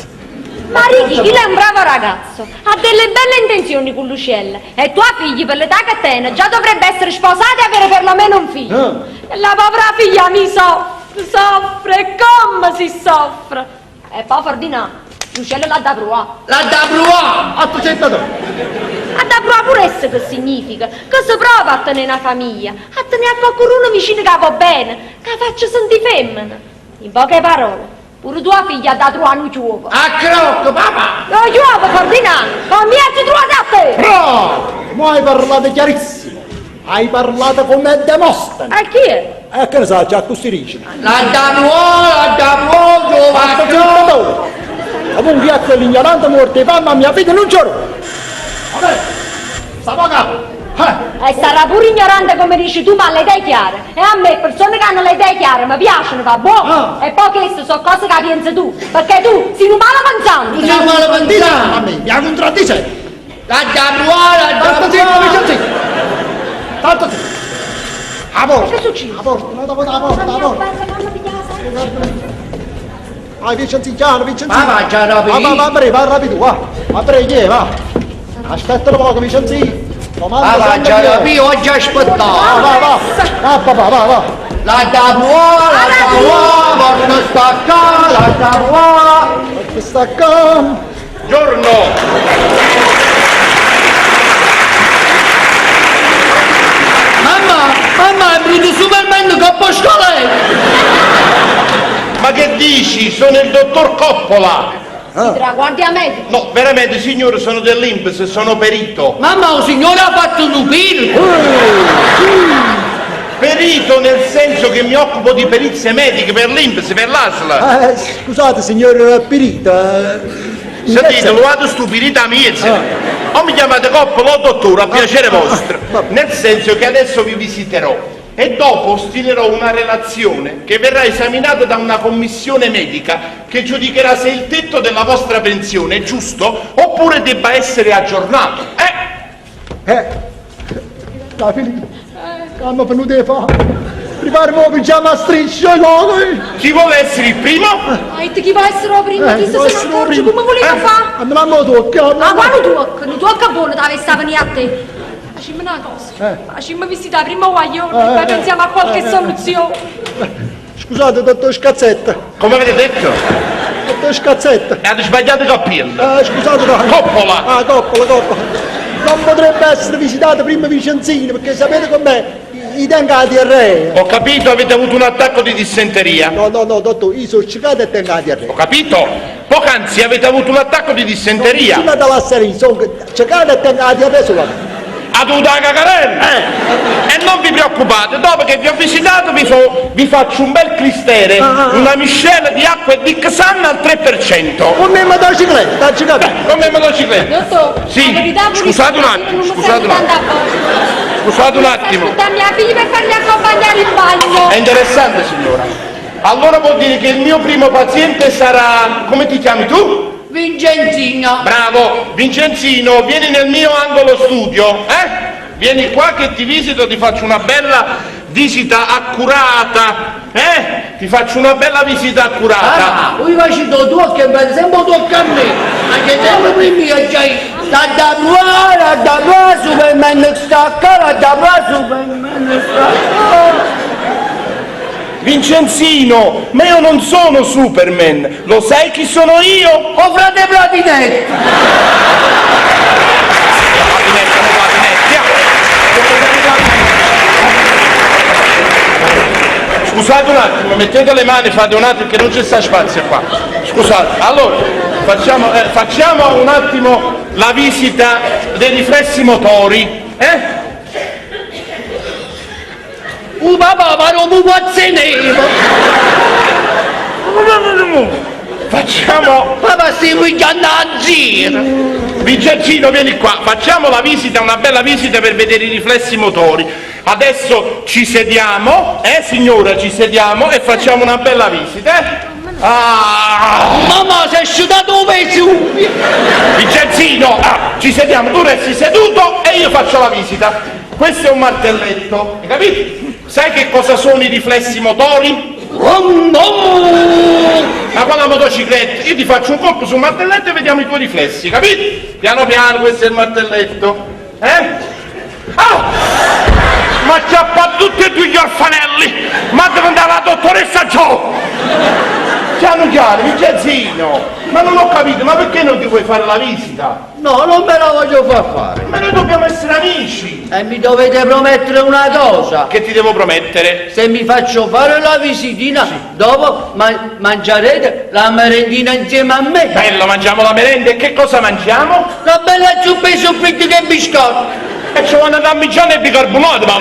Ma Ricky, chi è un bravo ragazzo, ha delle belle intenzioni con Luciella e tua figlia per l'età che tiene già dovrebbe essere sposata e avere perlomeno un figlio. Ah. E la povera figlia mi so. Soffre, soffre, e come si soffre! E poi Ferdinand, Luciella l'ha da provare. L'ha da provare! A tu senta tu. Ha da provare pure essa che significa, che si prova a tenere una famiglia, a tenere a qualcuno vicino che va bene, che faccia sentire femmina. In poche parole, pure tua figlia ha da trovare un chiuovo. A crocco, papà! Lo chiuovo, Ferdinand, ma mi ha trovato a te! Bravo! Mo hai parlato chiarissimo. Hai parlato come Demostene. A chi è? E che ne sa, già così dice. L'ha da provare, l'ha da provare, Fatto va a zitto crocco! tu. Comunque io a quell'ignorante morto di fame a mia figlia non c'ero. Vabbè, sta poca. Eh, E sarà pure ignorante come dici tu, ma ha le idee chiare. E a me persone che hanno le idee chiare mi piacciono, va buono. Ah. E poi queste sono cose che pensi tu, perché tu sei un malo Tu pensante. sei un malo a pensante! me, mi ha contraddicendo. L'ha da provare, l'ha da Tanto zitto, provare! Vincenzino. Tanto zitto. A porta. Che succede? A porta, no, dopo la porta, la porta. Vai Vincenzino, chiaro, Vincenzino. Ma va, già rapido. Va, va, va, va, va rapido, va. Va, pre, chi è, va. Aspettalo poco, Vincenzino. Comanda Papà, sempre già chi è. rapido, ho già aspettato! Va, va, va. Va, papà, va, va. La da provare, la da provare, porta staccare, la da provare! Perché sta qua. Giorno! Mamma, mamma, è venuto Superman coppa scoletto! Ma che dici? Sono il dottor Coppola! Tra guardia medica. No, veramente signore, sono dell'Inps, sono perito. Mamma, il signore ha fatto un piro! Perito nel senso che mi occupo di perizie mediche per l'Inps, per l'ASL. Scusate, signor Pirita. in che Sentite, senso? lo vado stupirita mezza. O mi chiamate Coppola o dottore, a piacere vostro. vabbè. Nel senso che adesso vi visiterò e dopo stilerò una relazione che verrà esaminata da una commissione medica che giudicherà se il tetto della vostra pensione è giusto oppure debba essere aggiornato. Eh? Eh, la figlia, che hanno venuto a fare. Prepariamo pigiama a striscia, no? Chi vuole essere il primo? Ma chi può essere il primo? Chi se ne accorge? Come voleva fare? Andiamo tocca. Ma quando tocca? Non tocca buono, te sta venire a te. Facciamo una cosa. Facciamo visitare prima guaglione e poi pensiamo a qualche soluzione. Scusate, dottor Scazzetta. Come avete detto? Dottor Scazzetta. Avete sbagliato cappello. Scusate, no. Coppola. Ah, Coppola, Coppola. Non potrebbe essere visitato prima Vicenzino, perché sapete com'è? I tengo la diarrea. Ho capito, avete avuto un attacco di dissenteria. No, no, no, dottore, io sono ciecato e tengo la diarrea. Ho capito? Poc'anzi avete avuto un attacco di dissenteria. Sono andato alla serie, sono ciecato e tengo la diarrea sulla. Ha dovuto la cacarella. E non vi preoccupate, dopo che vi ho visitato vi, vi faccio un bel clistere, una miscela di acqua e di Xan al 3%. Come motocicletta, ci capito? Come motocicletta. Dottor, Sì, la verità pure scusate un io attimo, non mi scusate sento un attimo. tanta forza. Scusate un attimo. Aspetta mia figlia per farmi accompagnare in bagno. È interessante signora. Allora vuol dire che il mio primo paziente sarà... come ti chiami tu? Vincenzino! Bravo, Vincenzino, vieni nel mio angolo studio, eh? Vieni qua che ti visito, ti faccio una bella visita accurata, eh? Ti faccio una bella visita accurata. Ah, voi facete tu che mi sempre tocca a me, ma che sempre prima io già la da provare, la da provare, Superman stacca, la da provare, Superman stacca. Vincenzino, ma io non sono Superman, lo sai chi sono io? O frate Platinetti! Platinetti, Platinetti, ah. Scusate un attimo, mettete le mani, fate un attimo che non c'è sta spazio qua. Scusate, allora facciamo, facciamo un attimo la visita dei riflessi motori, eh? Papà, ma non mi nero! Facciamo Papà, stai pigliando a giro! Vincenzino, vieni qua, facciamo la visita, una bella visita per vedere i riflessi motori. Adesso ci sediamo, signora, ci sediamo e facciamo una bella visita, eh? Ah! Mamma, si è asciugato un Vesuvio! Vincenzino, ah, ci sediamo, tu resti seduto e io faccio la visita. Questo è un martelletto, hai capito? Sai che cosa sono i riflessi motori? Om, om. Ma con la motocicletta, io ti faccio un colpo sul martelletto e vediamo i tuoi riflessi, capito? Piano piano, questo è il martelletto. Eh? Ah! Ha acchiappato tutti e due gli orfanelli! Ma diventava la dottoressa Joe! Piano piano, Vincenzino! Ma non ho capito, ma perché non ti vuoi fare la visita? No, non me la voglio far fare. Ma noi dobbiamo essere amici! E mi dovete promettere una cosa. Che ti devo promettere? Se mi faccio fare la visitina, dopo ma- mangiarete la merendina insieme a me. Bello, mangiamo la merenda e che cosa mangiamo? Una bella zuppa e soffritto che biscotti. E ci vanno a mangiare e bicarbonato, ma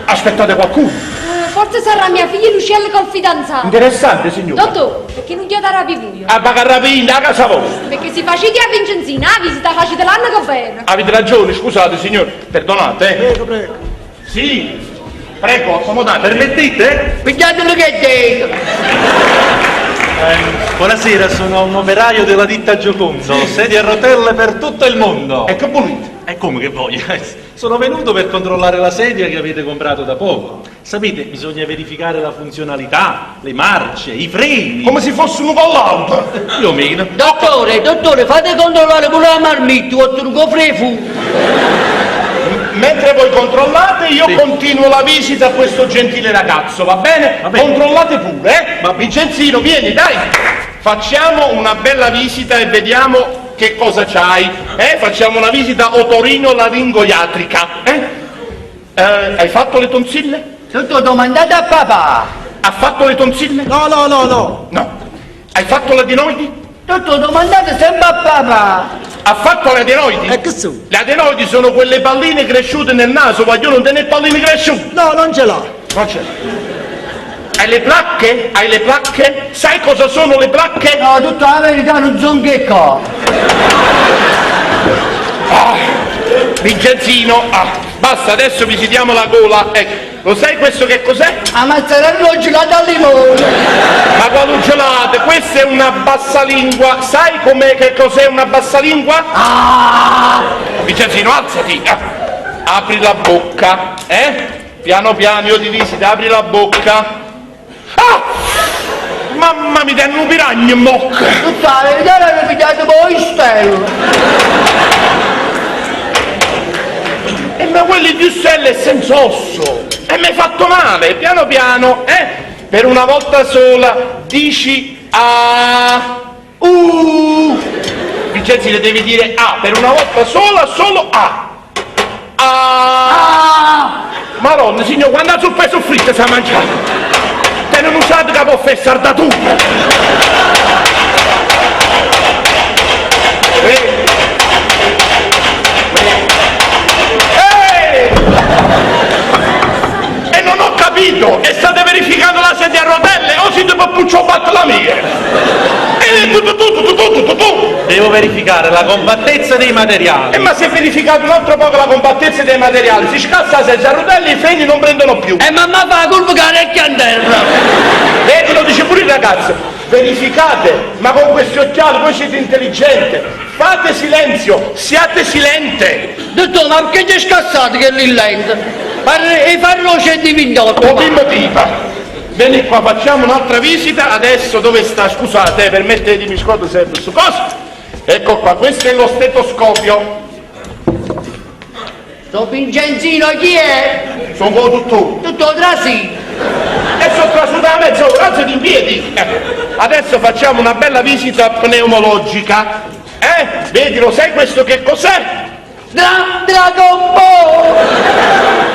Aspettate qualcuno. Eh, Forse sarà mia figlia Luciella col fidanzato. Interessante, signora. Dottor, perché non chiede a voi? A pagare a casa vostra. Perché se facete a Vincenzina la visita facete l'anno che viene. Avete ragione, scusate, signore. Perdonate, eh. Prego, prego. Sì, prego, accomodate. Permettete? Pigliatelo che dico. Buonasera, sono un operaio della ditta Giocondo, sedie a rotelle per tutto il mondo. E che volete? E come che voglio? Sono venuto per controllare la sedia che avete comprato da poco. Sapete, bisogna verificare la funzionalità, le marce, i freni. Come se fosse un collaudo. Più o meno. Dottore, dottore, fate controllare pure la marmitta, ho un frefu. Mentre voi controllate, io Sì. continuo la visita a questo gentile ragazzo, va bene? Va bene. Controllate pure, eh? Va bene. Vincenzino, vieni, dai! Facciamo una bella visita e vediamo che cosa c'hai. Eh? Facciamo una visita otorino-laringoiatrica. Eh? Eh, hai fatto le tonsille? Dottor, domandate a papà. Ha fatto le tonsille? No, no, no, no. No. Hai fatto le adenoidi? Dottor, domandate sempre a papà. Ha fatto le adenoidi? E che su? Le adenoidi sono quelle palline cresciute nel naso, voglio non tenere palline cresciute. No, non ce l'ho. Non c'è. Hai le placche? Hai le placche? Sai cosa sono le placche? No, tutta la verità non so che cosa. Ah, Vincenzino, ah, basta, adesso visitiamo la gola. Ecco, lo sai questo che cos'è? La mazzarella gelato al limone. Ma quale gelato? Questa è una bassalingua. Sai com'è che cos'è una bassalingua? Ah! Vincenzino, alzati. Ah, Apri la bocca, eh? Piano piano io ti visito, apri la bocca. Ah! Mamma mi danno un piragno in bocca. Tutta la verità l'hanno pigliato poi stella. E ma quelli di Usselle è senza osso. E mi hai fatto male, piano piano, eh? Per una volta sola dici A. U. Vincenzi le devi dire A, per una volta sola, solo A. A. Maronna, signor, quando la zuppa è soffritta si è mangiata. Te non usate che può fessare da tutto. Eh. Ehi! E non ho capito, e state verificando la sedia a rotelle o siete pappuccio fatto la mia? E tu tu tu tu tu tu tu tu. Devo verificare la compattezza dei materiali. E ma si è verificato un altro poco la compattezza dei materiali, si scassa la sedia a rotelle e i freni non prendono più. E mamma fa la colpa che orecchia in terra. Vedi, lo dice pure il ragazzo. Verificate, ma con questi occhiali voi siete intelligente. Fate silenzio, siate silente. Dottor, ma perché ti scassato che lì lento? E farlo 128. O bimbo tipa. Vieni qua, facciamo un'altra visita. Adesso dove sta? Scusate, eh, permettetemi, mi scordo sempre su cosa. Ecco qua, questo è lo stetoscopio. Sto Vincenzino chi è? Sono con tutto. Tutto trasì. E sono trasuto da mezz'ora, alzati in piedi. Ecco, Adesso facciamo una bella visita pneumologica. Eh? Vedi, lo sai questo che cos'è? Dra, Dragon Ball!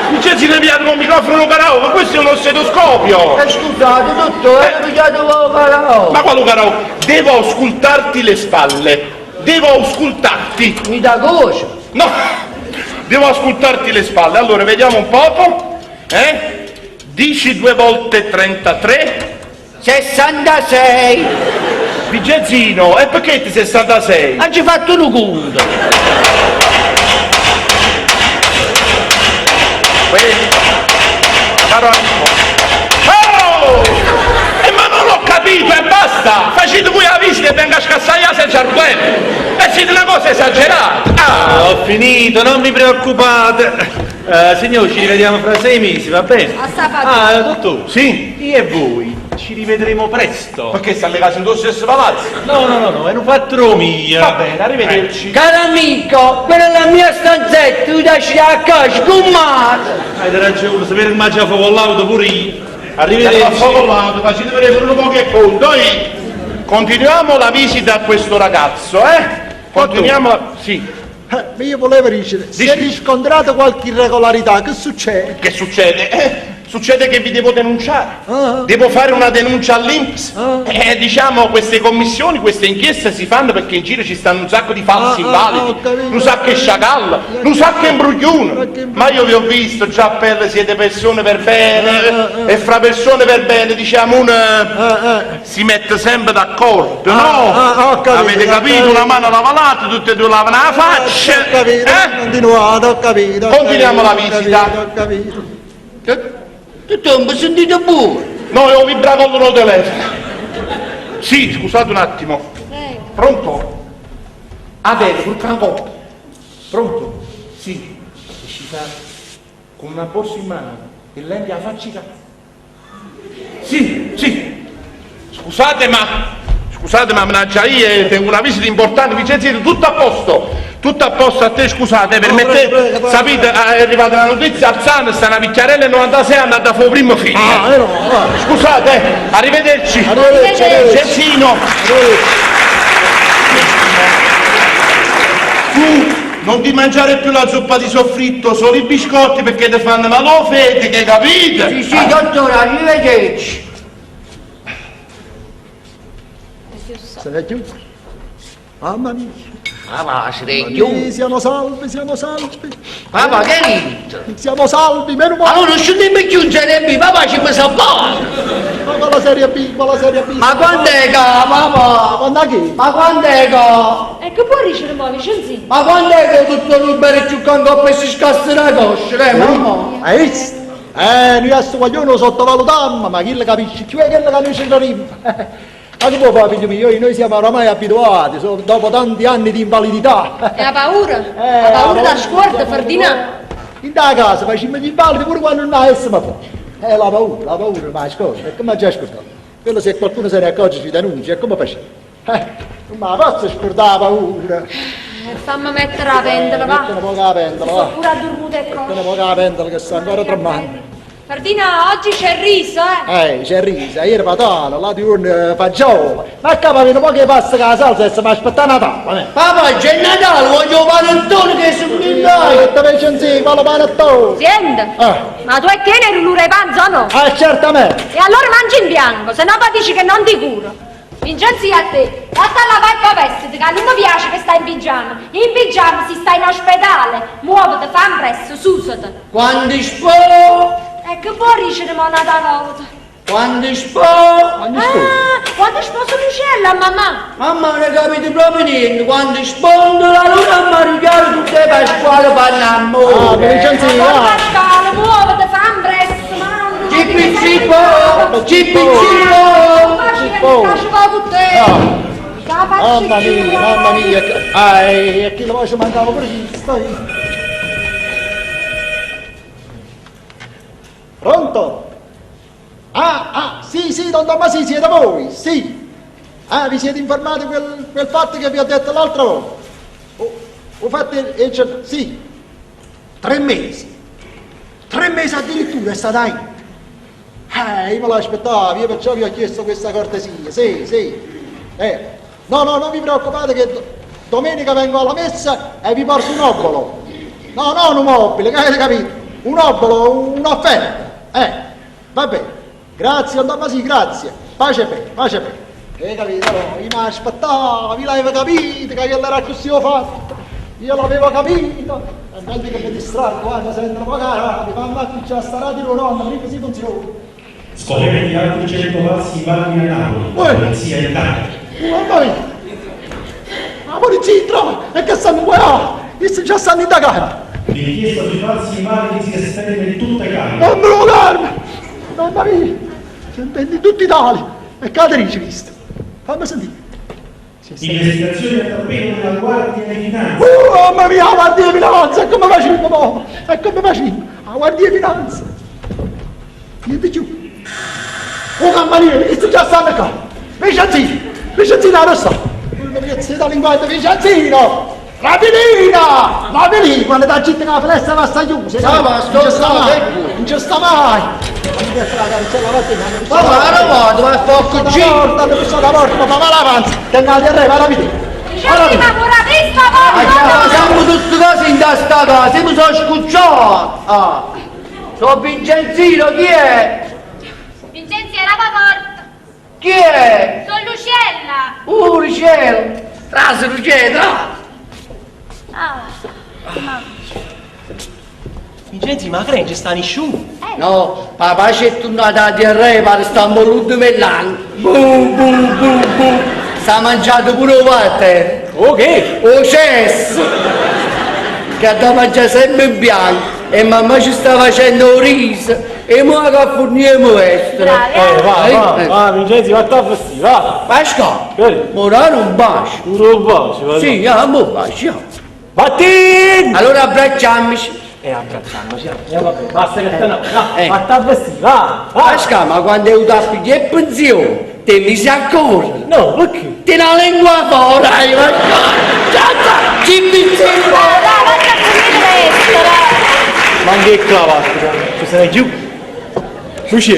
Vincenzi ne pigliato un microfono karaoke, questo è uno stetoscopio. Eh, scusate, dottore, ho pigliato un karaoke. Ma quale karaoke? Devo auscultarti le spalle. Devo auscultarti. Mi dà cosa? No, devo ascoltarti le spalle. Allora, vediamo un poco. Eh? Dici due volte 33. 66! Vincenzino, e perché ti 66? Ha già fatto un conto. Vedi? Caro amico. Oh! E ma non ho capito e basta! Facete voi la visita e venga a scassare la senza problemi! E siete una cosa esagerata! Ah! Ho finito, non vi preoccupate. Eh, signori, ci rivediamo fra sei mesi, va bene? A sta fatica. Ah, dottore. Sì? Io e voi ci Ci rivedremo presto. Perché stanno 'e casa 'int' 'o stesso palazzo? No, no, no, no, è nu fatto d' 'o mio. Va bene, arrivederci. Caro amico, quella è la mia stanzetta, tu esci 'a ccà, sgummata! Avete ragione, sapete che m'aggia fa con l'auto pure io. Arrivederci. Fa l'auto, facite vedere pure nu poco 'e conto, eh. Continuiamo la visita a questo ragazzo, eh? Continuiamo la... Sì. Eh, io volevo dicere, se riscontrate qualche irregolarità, che succede? Che succede? Eh, succede che vi devo denunciare. Ah. Devo fare una denuncia all'INPS. Ah. Eh, diciamo, queste commissioni, queste inchieste si fanno perché in giro ci stanno un sacco di falsi Ah, ah, invalidi, ho capito, un sacco di ho sciacalla, capito. un sacco di imbruglione. Ma che Ma io vi ho visto già a pelle, siete persone per bene Ah, ah, ah. e fra persone per bene, diciamo, uno Ah, ah. si mette sempre d'accordo, Ah, no? ah, ho capito, Avete ho capito? capito. Una mano lava l'altra, tutte e due lavano la faccia. Ho capito, Eh? continuate, ho capito. ho Continuiamo la capito, ho visita. capito, Ho capito. Che? Tu non mi sentite pure? No, io vibracollo il telefono. Sì, scusate un attimo. Pronto? Adele, pure una coppa. Pronto? Sì. E ci fa con una borsa in mano e lei la faccia. Sì, sì. Scusate ma. Scusate ma mannaggia io eh, tengo una visita importante, Vincenzino, tutto a posto, tutto a posto a te, scusate, permettete, prego, prego, prego. sapete, è arrivata la notizia, Alzano sta una vecchiarella 96 anni, da fare il primo figlio. Ah, eh no, va. Scusate, eh, arrivederci. Arrivederci, arrivederci. Vincenzino, tu non ti mangiare più la zuppa di soffritto, solo i biscotti perché ti fanno male che capite? Sì, sì, dottore, arrivederci. Se ne è chiuso. Mamma mia. Papà, se ne è Sì, chiuso. siamo salvi, siamo salvi. Papà, che rito? Siamo salvi, meno male. Allora non scendiamo più in Serie B, papà ci mi salvato. Ma con la Serie B, con la Serie B. Ma quando è che, papà? Quando è che? Ma quando è che? E che può dicere mo, Vicenzino? Ma quando è che tutto libero e giù in coppa e si scassa la coscia, eh, mamma? Hai visto? Eh, noi a sto guaglione lo sottovalutammo, ma chi lo capisce più è quello che noi ci crediamo. Ma che può fare, figlio mio? Noi siamo oramai abituati, dopo tanti anni di invalidità. E la paura? Eh, la paura da allora, scuola, siamo Ferdinando. In da casa facciamo gli invalidi pure quando non ha essere fuori. Eh, la paura, ma ascolta, e come ha già ascoltato? Quello se qualcuno se ne accorge ci denuncia, e come facciamo? Non me la posso scordare la paura. Fammi mettere la pentola, va. Metti una poca la pentola, Sono va. pure addormuta e Metti una coscia. poca la pentola che sta ancora tremando. Ferdinando, oggi c'è il riso, eh. Eh, c'è il riso, ieri patata, l'altro giorno eh, fagiolo. Ma qua viene poco che passa con la salsa e si mi aspetta Natale. Eh. Papà, c'è Natale, voglio il panettone che sono migliaia. Eh, te Vincenzi, quale panettone? Senti, Eh. ma tu tieni il rumore di panza o no? Ah, certamente. E allora mangi in bianco, se no poi dici che non ti curo. Vincenzi a te, vatta a lavare e poi vestiti, che non mi piace che stai in pigiama. In pigiama si sta in ospedale. Muoviti, fa un presto, susati. Quando spo, E che può dicere mo un'altra volta? quando spo. Quando scusa? Ah, quando sposo Luciella, mamma? Mamma non capite proprio niente, quando sponda la luna a Marichiaro tutte le pasquale fanno Ah, amore. Vincenzi, Allora va. Pasquale, muoviti, fa un presto, mamma. Cippi cippo, cippi cippo. Facci con te. Ah. La faccio Mamma mia, mamma mia. Ah, e chi lo faccio mancava pure chi stai. Pronto? Ah, ah, sì, sì, don Tommasì, siete voi, sì. Ah, vi siete informati quel, quel fatto che vi ho detto l'altra volta? Ho, ho fatto il, il- sì, 3 mesi. 3 mesi addirittura è stata in. Eh, io me l'aspettavo, io perciò vi ho chiesto questa cortesia, sì, sì. Eh, no, no, non vi preoccupate che domenica vengo alla messa e vi porto un obolo. No, no, un mobile, che avete capito? Un obolo, un'offerta. Va bene. Grazie, don Tommasì, grazie. Pace e bene, pace e bene. Hai capito? No, io mi aspettavo, io l'avevo capito che era così ho fatto. Io l'avevo capito. E meglio che mi distraggo, guarda, sento una poca radio, fammi appicciare sta radio nonna, prima si funziona. Scoperti altri 100 falsi invalidi a Napoli. Uè. La polizia indaga. Mamma mia! La polizia trova! E che stanno qua? Questi già stanno indagando! L'inchiesta sui falsi invalidi si estende in tutta Italia. Non me lo carme! Mamma mia! Si intende in tutta Italia! E che visto? Fammi sentire! Investigazioni a tappeto della Guardia di Finanza. Oh, mamma mia, la Guardia di Finanza! E come facciamo, mo? E come facciamo? La Guardia di Finanza! Niente più! O campanile, chisti già stanno ccà. Vicenzino, Vicenzino dove sta? Piezzo di linguaggio, Vicenzino! Rafilina! Rafilina, quando ti aggitta la finestra va sta chiusa. Ma sto Non ci sta là, mai, ecco. non ci sta mai. Ma va, vado, ma fuoco La giro. porta, hanno bussato la porta, ma va l'avanza, tengo la diarrea, va la vita. Vincenzi, ma pure questa porta! Siamo tutte cose in sta casa, io mi sono scucciato. Ah. Sono Vincenzino, chi è? Vincenzi, era la porta! Chi è? Sono Luciella! Luciano! Trasi, Luciano, trasi! Ah, mamma. Vincenzi, ma che non ci sta nessuno? No, papà c'è tornato a diarrea, pare sta molluto mellano. Bu, bu, bu, bu. Sta mangiando pure il water. Ok. O cesso! Che da mangiare sempre in bianco. E mamma ci sta facendo il riso. E mo che forniamo estero. Bravi, Va, va, Eh. va, Vincenzi, va a vestire, va. Pascal, Vedi? ora non bacio. Pure un bacio, va. Sì, ah, mo bacio. Vattene! Allora abbracciamoci. E abbracciamoci, eh, vabbè, basta che te no, va, Eh. vattene a vestire, va, va. Pascal, ma quando è venuto a pigliare pensione, te mi si accorge. No, perché? Te la lingua fuori, ma cazzo, ci mi Dai, vatti a pulire l'estero! Ma anche clavato, ci sei giù. Lucia,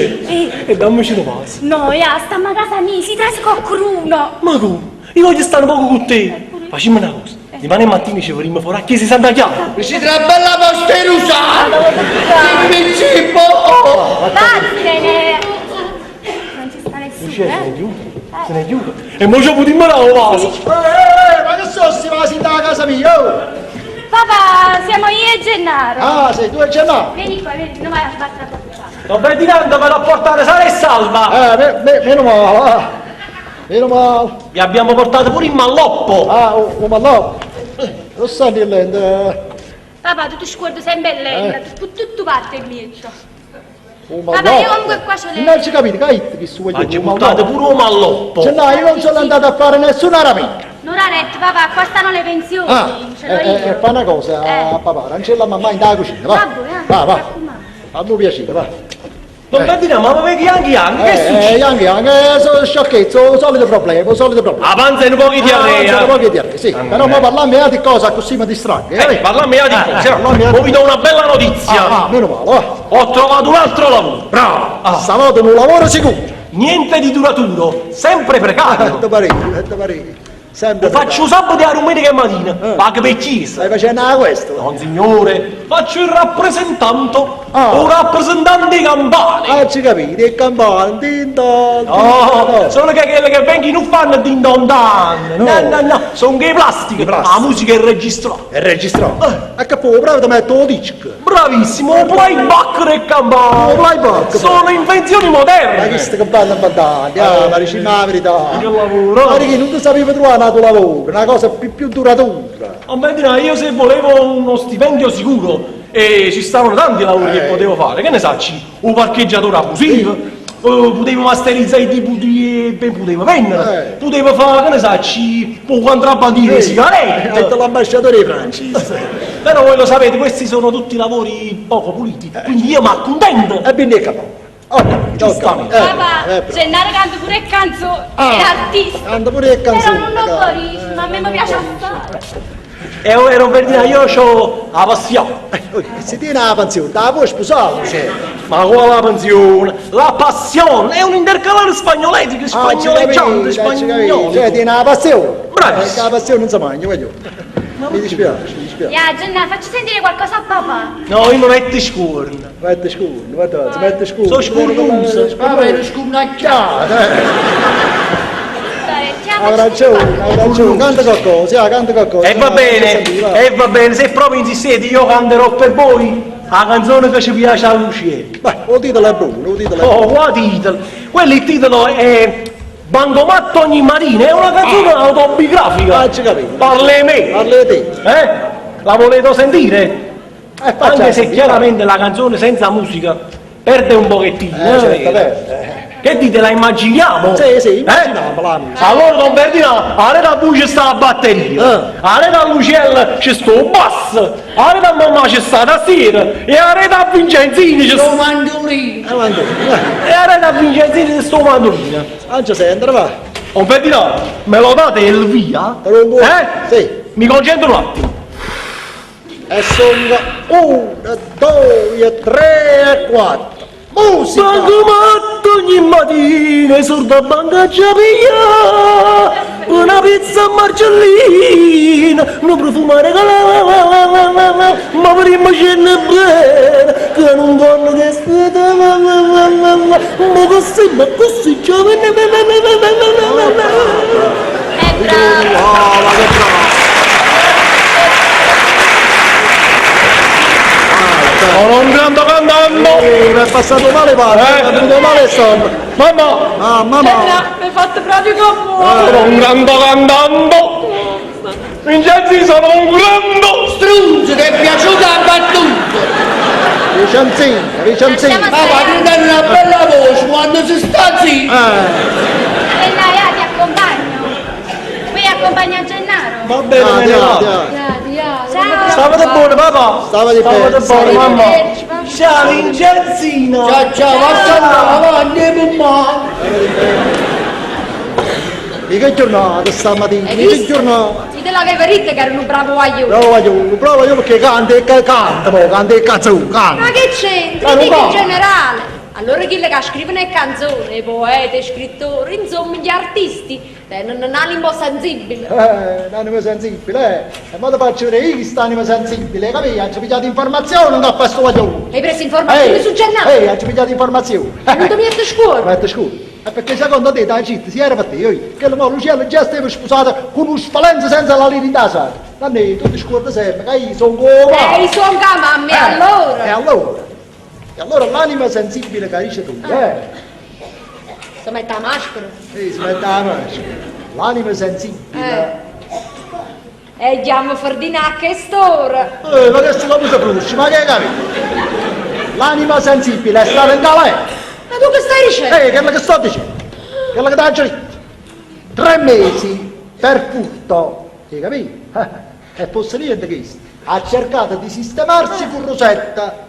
e dammici un vaso. No, ya, stiamo a casa mia, si trasi qualcuno! Ma come? Io voglio stare un poco con te. Facciamo una cosa. Domani mattina ci vorremmo fuori a chiesa di Santa Chiara. Mi si tra bella posterusata. Ci mi cibo. Oh. Vattene! Non ci sta nessuno, Lucia, se ne eh? è giù. Se ne è giù. E mo ci potremmo dare un vaso. Eh, ma che sono sti vasi da casa mia? Oh? Papà, siamo io e Gennaro. Ah, sei tu e Gennaro? Vieni qua, vieni, non vai a sbattere la porta. Don Ferdinando per portare sale e salva. Meno male, ah. Meno male. Vi abbiamo portato pure il malloppo. Ah, oh, ma no. Lo sai niente. Papà, tu ti scordi sempre lenta, tu tutto parte in mezzo. Oh, ma Vabbè, no. io comunque qua c'ho le- Non ci capite, che che su Ma ci buttate pure un malloppo. Gennaro, io non sono andato a fare nessuna rapina. Non ha retto, papà, qua stanno le pensioni, Ah, ce l'ho io. fa una cosa, papà, non c'è la mamma in da cucina, va. Vabbè, eh, Va, mi va. raccomando. Fammi un piacere, va. Don Ferdinando, ma vedi anche anche, che succede? Anche, anche, sono sciocchezze, il solito problema, il solito problema. La panza è un po' di Ah, diarrea. sono pochi diarrea, sì. Però mo parliamo di cosa, così mi distraggo. Parliamo di cosa. parliamo di- Mo vi do una bella notizia. Ah, ah, meno male, va. Ho trovato un altro lavoro. Bravo. Ah, Stavolta un lavoro sicuro. Niente di duraturo, sempre precario. Te pare, te pare. Sempre Lo faccio sabato e la domenica mattina, pago per chiesa. Stai facendo la questo? No, signore, faccio il rappresentante, Ah. un rappresentante di campane. Ah, ci capite, il campano, din don, din No, don. solo che quelle che vengono non fanno din don dan. No, No. no, no, sono che plastica. plastica. La musica è registrata. È registrato. A che poi, bravo, ti metto lo disco. Bravissimo, playback del campano. Oh, playback. Sono invenzioni Ma moderne. che sta campana battaglia, ah, ma dici la verità. Che lavoro. Ma che non ti sapevi trovare un altro lavoro, una cosa più duratura. Oh, beh, io se volevo uno stipendio sicuro, e ci stavano tanti lavori che potevo fare, che ne sacci? Un parcheggiatore abusivo, potevo masterizzare i DVD e potevo vendere, potevo fare, che ne sacci, un contrabbandino di sigarette. Ha detto l'ambasciatore francese. Però voi lo sapete, questi sono tutti lavori poco puliti, quindi io mi accontento. E quindi è capo. Ho capito, ho Giustamente. capito. Papà, bravo. Gennaro canta pure canzone, Ah, è artista. Canta pure canzone. Però non lo capisci, ma a me mi piace assai. E ora, ero Ferdinando, io ho la passione. Oh, Se tiene la pensione, te la puoi sposare, cioè. Ma quale la pensione? La passione è un intercalare spagnoletico, Ah, ci spagnoleggiante, capito, ci capito. spagnolo. Cioè, tiene la passione. Bravissimo. La passione non si mangia, voglio. Mi dispiace, mi dispiace. Ya, Gennaro, facci sentire qualcosa a papà. No, io mi metto scorno. Mette scuro, guarda, si mette scuro. Sono scurnuso. Vabbè, ero scurnacchiato. Dai, ciao, Ha facci ragione, sentire ha ragione, canta qualcosa, sì, canta qualcosa. E va bene, e va bene, se proprio insistete io canterò per voi la canzone che ci piace a Lucia. Beh, o titolo è buono, o titolo è Oh, buono. qua titolo. Quello il titolo è Bancomatto ogni mattina, è una canzone autobiografica. Ah, ci capito. Parla di me. Parla di te. Eh? La volete sentire? Faccia Anche se sentire. chiaramente la canzone senza musica perde un pochettino. Certo, vero? perde. Che dite, la immaginiamo? Sì, sì, immaginiamola, amico. Allora, don Ferdinando, aret a voi ce sta 'a batteria, aret a Luciella ce sta 'o basso, aret a mammà ce sta 'a tastiera e aret a Vincenzino ce sta 'o mandulino. E aret a Vincenzino ce sta 'o mandulino. Angia sentere, va. Don Ferdinando, me lo date il via? Eh? Sì. Mi concentro un attimo. E songo uno, duje, tre e quattro. Musica! Manco matto ogni mattina 'e sorde 'a banca aggia piglià Una pizza a Margellina, nu profumo 'a regalà Ma vedimmo scenne bene, ca nun vonno chesta età Mo che simmo accussì giovane È bravo! Oh, ma che bravo! Sono un grande cantante! Sì, mi è passato male padre, Eh. mi è venuto male il sonno. Mamma! Ah, mamma! Mi hai fatto proprio commuovere! Sono un grande cantante! Vincenzi, sono un grande! Strunzo, ti è piaciuta la battuta? Vicenzino, Vicenzino. Lasciamo Papà, tu dai una bella voce quando si sta zitto. Eh, E dai, ah, ti accompagno. Qui accompagna Gennaro. Va bene, me ne vado. Ciao. State buono, papà! State bene. State buono, mamma! Arrivederci, va. Ciao, Vincenzino! Ciao, ciao, va va, andiamo ma. Di che giornata stamattina? Hai Di che visto? giornata? Io te l'avevo detto che ero un bravo guaglione. Bravo voglio, bravo io perché canta e canta, mo, canta e canzone, canta. Ma che c'entra? Ma non Dico in va. generale. Allora quelli che scrivono le canzoni, i poeti, i scrittori, insomma gli artisti, tengono un animo sensibile. L'anima sensibile, eh. E mo ti faccio vedere io chi sta anima sensibile, capito? Hai pigliato informazione, non fa sto voglio. Hai preso informazioni su Gennaro? Ehi, hai pigliato informazioni. Non ti metti scuola? Mette scusa. E perché secondo te da città si era per te, io, che mo Luciano già stava sposata con uno sfalenza senza la lira in casa. Nanni, tu ti scordi sempre che io sono come. Ehi, sono mamma, e allora? E allora? E allora l'anima sensibile che dici tu, eh? Si mette la maschera. Sì, si mette la maschera. L'anima sensibile. E chiamo Ferdinando a che st'ora? Ma che sta cosa frusci, ma che hai capito? L'anima sensibile è stata in galera. Ma tu che stai dicendo? Quello che sto dicendo, quello che ti ho detto. 3 mesi per furto, hai capito? E fosse niente questo. Ha cercato di sistemarsi con Rosetta.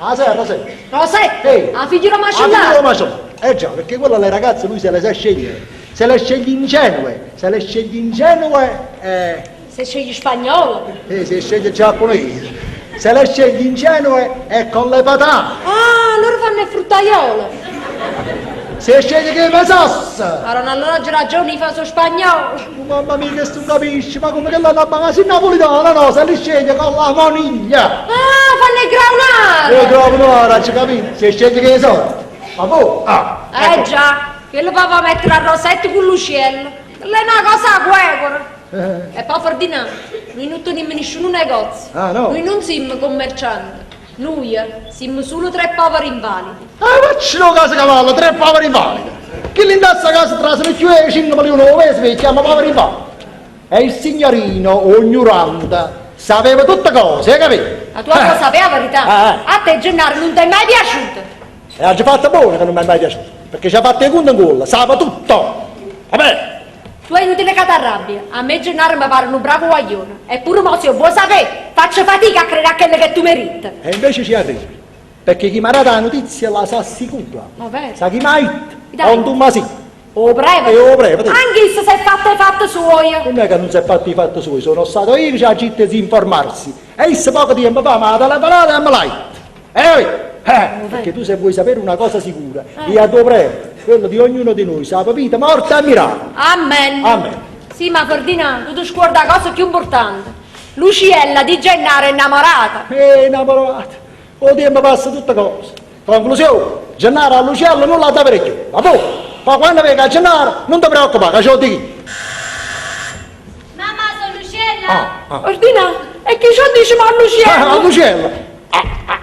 Ah, sì, Rosetta. Rosetta? Ehi. La figlia La figlia macellata? macellata. Eh già, perché quella le ragazze lui se le sa scegliere. Se le sceglie ingenue, se le sceglie ingenue, Se sceglie spagnolo. Se sceglie giapponese. Se le sceglie ingenue è con le patate. Ah, allora fanno il fruttaiolo. Se sceglie che pesasse. Allora, allora c'è ragione, fa su spagnolo. Oh, mamma mia, che tu capisci, ma come che l'hanno ma sei napoletana, no, se li sceglie con la vaniglia. Ah, fanno il graunare. Il graunare, ci capito? Se sceglie che so. Ma boh, ah. Eh già, quello poi va a mettere la rosetta con l'uccello. Quella è una cosa guerra. E poi Ferdinando, noi non teniamo nessun negozio. Ah, no? Noi non siamo commercianti. Noi siamo solo 3 poveri invalidi. Ah, facci lo caso cavallo, 3 poveri invalidi. Chi li indassa a casa tra se ne chiude 5 milioni al mese, mi chiama poveri invalidi. E il signorino, ignorante, sapeva tutte cose, hai capito? La tua cosa sapeva la verità. Eh. A te Gennaro non ti è mai piaciuto. E ha già fatto buono che non mi è mai piaciuto, perché ci ha fatto i conti in culo, sapeva tutto. Vabbè. Tu è inutile che ti arrabbi. A me Gennaro mi pare un bravo guaglione. Eppure mo se io vuoi sapere, faccio fatica a credere a quello che tu meriti. E invece ci arrivi. Perché chi mi ha dato la notizia la sa sicura. Ma vero? Sa chi mi ha detto? Dai. Non tu ma sì. O prevete. E o prevete. Anche se si è fatto i fatti suoi. Non è che non si è fatto i fatti suoi, sono stato io che ci ha detto di informarsi. E io poco tempo fa mi ha telefonato e me l'ha detto. Perché tu se vuoi sapere una cosa sicura, io a tuo prevete, quello di ognuno di noi, sa vita, morte e miracolo. Amen. Amen. Sì, ma Ferdinando, tu ti scordi la cosa più importante. Luciella di Gennaro è innamorata. Innamorata. O tempo passa tutte cose. Conclusione, Gennaro a Luciella non la dà per più. Ma poi, ma quando venga a Gennaro, non ti preoccupare, che ce lo dico. Mamma, sono Luciella. Ferdinando, e chi ce lo dice ma a Luciella? Ah, a Luciella.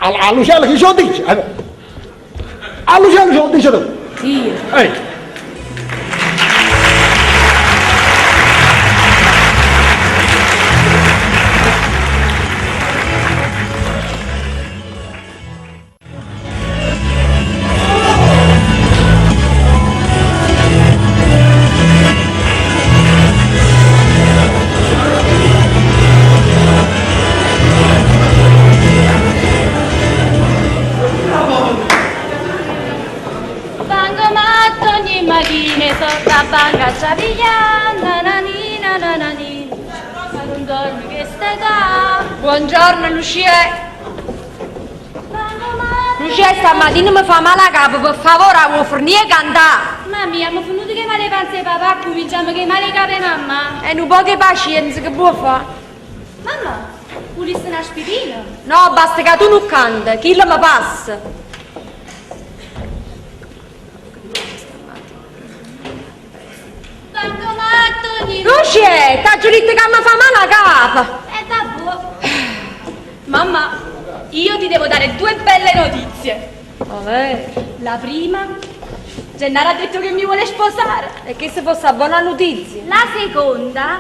A Luciella chi ce lo dice? A Luciella ce lo dice tu. Sì. Ehi. 'E solde 'a banca aggia piglià, nananina nananina, ca nun dorme chest'età. Buongiorno Lucia. Lucia stammatina mi fa male 'a capa, per favore 'a vuò fernì 'e cantà? Mamma mia, abbiamo finito che male 'e panza 'e papà, cominciamo che male 'e capa 'e mamma. E nu poco 'e pacienza che può fà? Mamma, vulisse un'aspirina? No, basta che tu non canti, chillo mi passa. Lucie, t'aggio detto che mi fa male 'a capa. Eh vabbè. Mamma, io ti devo dare due belle notizie. Vabbè. La prima, Gennaro ha detto che mi vuole sposare. E che se fosse una buona notizia? La seconda,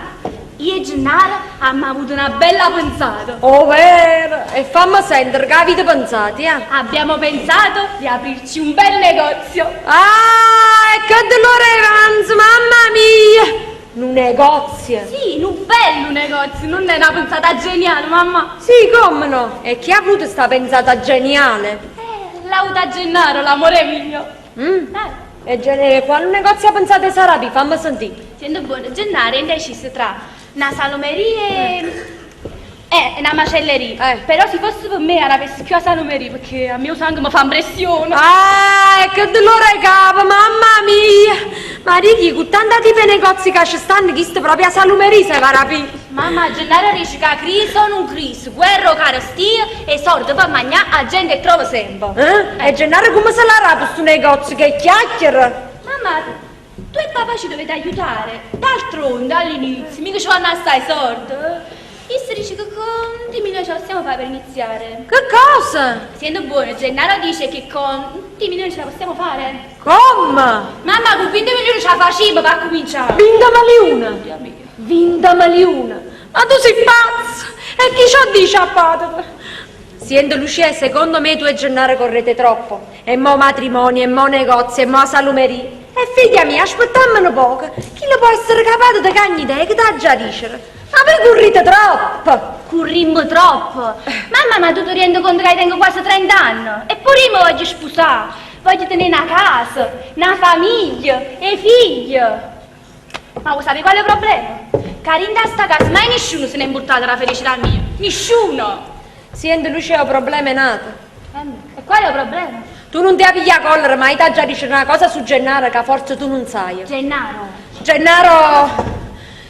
io e Gennaro abbiamo avuto una bella pensata. Oh, vero? E fammi sentire che avete pensato, eh? Abbiamo pensato di aprirci un bel negozio. Ah, e che dolore avanza, mamma mia! Un negozio? Sì, un bello negozio, non è una pensata geniale, mamma. Sì, come no? E chi ha avuto sta pensata geniale? L'ha avuta Gennaro, l'amore mio. Mm. E gene- quale negozio ha pensato Sarapi? Fammi sentire. Sento buono, Gennaro è indeciso tra una salumeria e... una macelleria. Però se fosse per me avessi più la salumeria perché a mio sangue mi fa impressione. Ah, che dolore di capo, mamma mia! Ma dici, con tanta tipi di negozi che ci stanno, chi sta proprio a salumeria se va a rapire. Mamma, Gennaro dice che crisi o non crisi, guerra o carestia e soldi per mangiare a gente trova sempre. Eh? E Gennaro come se la rape sto negozio che chiacchiera? Mamma, tu e papà ci dovete aiutare. D'altronde, all'inizio, mica ci vanno assai soldi. Io dice che con 20 milioni ce la possiamo fare per iniziare. Che cosa? Siendo buono, Gennaro dice che con 20 milioni ce la possiamo fare. Come? Mamma, con 20 milioni ce la facciamo per cominciare. 20 milioni? 20 milioni? Ma tu sei pazzo! E chi ce lo dice a padre? Siendo Lucia, secondo me tu e Gennaro correte troppo. E mo matrimonio, e mo negozi, e mo salumeria. E figlia mia, aspettammi un poco. Chi lo può essere capace di cagni idee che t'ha già dicere? Ma voi correte troppo! Corrimmo troppo. Mamma, ma tu ti rendi conto che io tengo quasi 30 anni? Eppure io mi voglio sposare. Voglio tenere una casa, una famiglia e figli. Ma vuoi sapere qual è il problema? Che in sta casa mai nessuno se n'è imbuttato la felicità mia. Nessuno. Senti Lucia, il problema è nato. E qual è il problema? Tu non ti appi a collera, ma io ti già dice una cosa su Gennaro che forse tu non sai. Gennaro? Gennaro...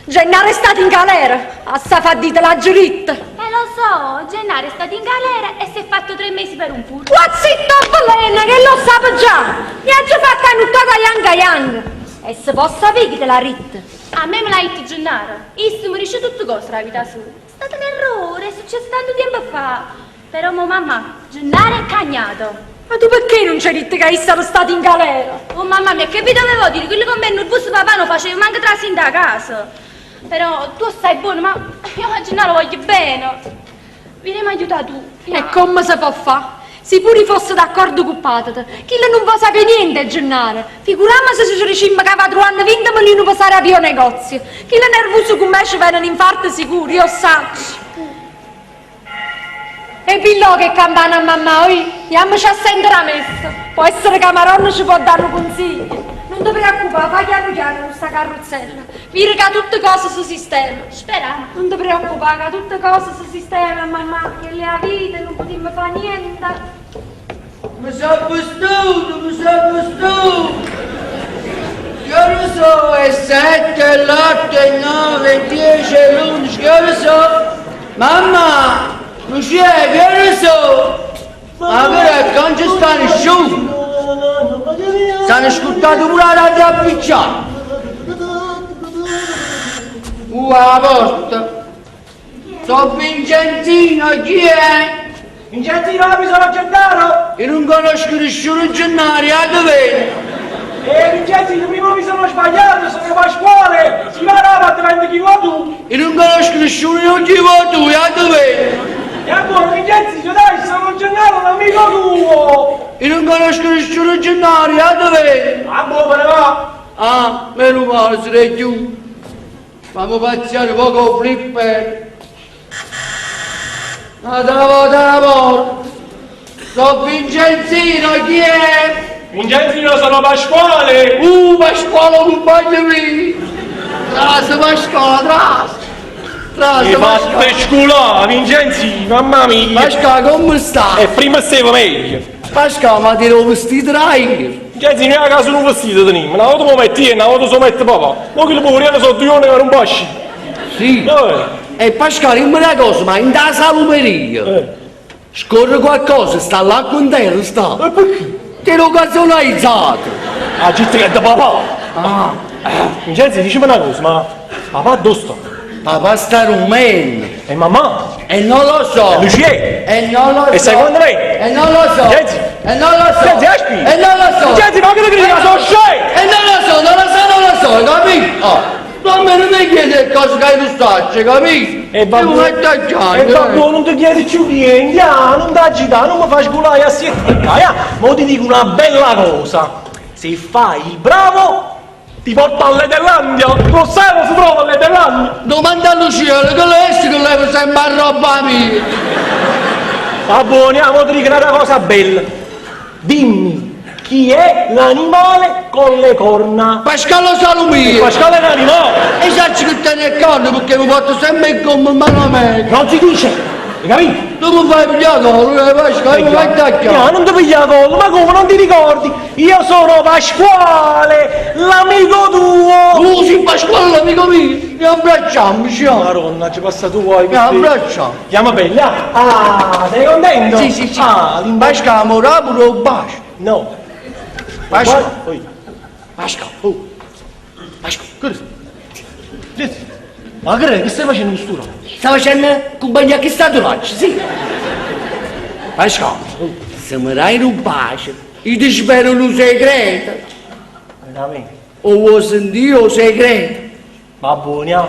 Gennaro è stato in galera. A sta faddita l'ha giuritta. Lo so, Gennaro è stato in galera e si è fatto 3 mesi per un furto. Ma zitta, Belena, che lo sa già. Mi ha già fatta nuttata yang yang. E se posso sapere chi te l'ha ritta? A me me l'ha detto Gennaro. Io mi dice tutte cose la vita sua. È stato un errore, è successo tanto tempo fa. Però mo mamma, Gennaro è cagnato. Ma tu perché non c'hai detto che io ero stato in galera? Oh mamma mia, che vi dovevo dire? Quello con me nervoso papà non faceva manco trasire da casa. Però tu stai buono, ma io a Gennaro voglio bene. Vieni aiutare tu. E come si può fare? Se pure fosse d'accordo con padre, chi non può sapere niente Gennaro. Figuriamo se ci riuscimmo che va trovando 20 milioni per stare a pio negozio. Chi è nervoso con me ci viene un infarto sicuro, io saccio. E pillò che campana a mamma, oi, andiamoci a sentire la messa. Può essere che Maronna ci può dare un consiglio. Non ti preoccupare, fai piano piano con sta carrozzella. Vedi che tutte cose si sistema. Speriamo. Non ti preoccupare, che tutte cose si sistema, mamma, che le ha vita, non potremmo fare niente. Mi sono vestuto, mi sono vestuto. Che lo so, è 7, l'8, 9, 10, l'11, che lo so. Mamma, Lucia, che lo so. Ma che non ci sta nessuno. Stanno ascoltando pure la radio appicciata. La porta. Sono Vincenzino, chi è? Vincenzino, mi sono Gennaro! Io non conosco nessuno Gennaro, a dove? Vincenzino, prima mi sono sbagliato, sono Pasquale! Si va avanti, prendi chi vuoi tu! Io non conosco nessuno, io chi vuoi tu, a dove? E buono, Vincenzino, dai, sono Gennaro, l'amico tuo! Io non conosco nessuno Gennaro, a dove? Ah, buono, me ne va! Ah, meno male, sarei giù. Fammi pazziare poco flipper. Una volta la porta. Sono Vincenzino, chi è? Vincenzino sono Pasquale! Pasquale 'o cumpagno mio! Trase Pasquale, trase! Trase Mi Pasquale! fatte sculà, Vincenzino, mamma mia! Pasquale come sta? E prima stavo meglio! Pasquale ma tiene 'o vestito d'aier! Vincenzino, io a casa un vestito teniamo, una volta lo metti io e una volta se lo mette papà. Ma quello poverino sono due giorni che non può uscire. Sì! Eh. E Pasquale, dimmi una cosa, ma in da salumeria Eh. scorre qualcosa, sta l'acqua in terra, sta. E perché? Te l'ho gasolizzato! Ah, gente che è da papà! Ah, Vincenzo, dicimi una cosa, ma papà dove sta? papà sta rumendo! E mamma? E non lo so! E Lucia? E non lo so! E secondo me? E non lo so! Vincenzo? E non lo so! Vincenzo, aspetta! E non lo so! Vincenzo, ma che ti credi che sono scemo? E non lo so, non lo so, non lo so, capito? Oh, non me ne chiedere cose che tu stai, capito? E va Io buono, metto a e chiamare. va buono, non ti chiedi più niente, ah, non ti agitare, non mi fai sculare a siete ah, ma ti dico una bella cosa, se fai il bravo ti porto all'Edellandia, lo sai dove si trova all'Edellandia? Domanda a Lucia, che lei è che lei sempre a roba mia. Va buono, ah, mo ti dico una cosa bella, dimmi chi è l'animale con le corna? Pascalo Salumia. Pasquale è un animale, E sai che te ne corno perché mi porto sempre in come mano a me. non si dice, hai capito? Tu mi fai pigliare collo, Pasquale, mi fai No, tagliare. non ti pigliare collo, ma come non ti ricordi? Io sono Pasquale, l'amico tuo! Tu sei Pasquale, l'amico mio, mi abbracciamo, ci Madonna, ci passa tu vuoi Mi abbracciamo. Chiama bella. Ah, sei contento? Sì, sì, sì. Ah, l'imbacio. Pasquale, amore, pure un bacio. No. Pasquale. Poi. Pasquale, oh. Pasquale, Che Ma che è? Che stai facendo costura? Sta facendo compagnia che sta dolce, sì. Pasquale, se mi dai un bacio, io ti spero un segreto. Veramente. O vuoi sentire un segreto? Va buona.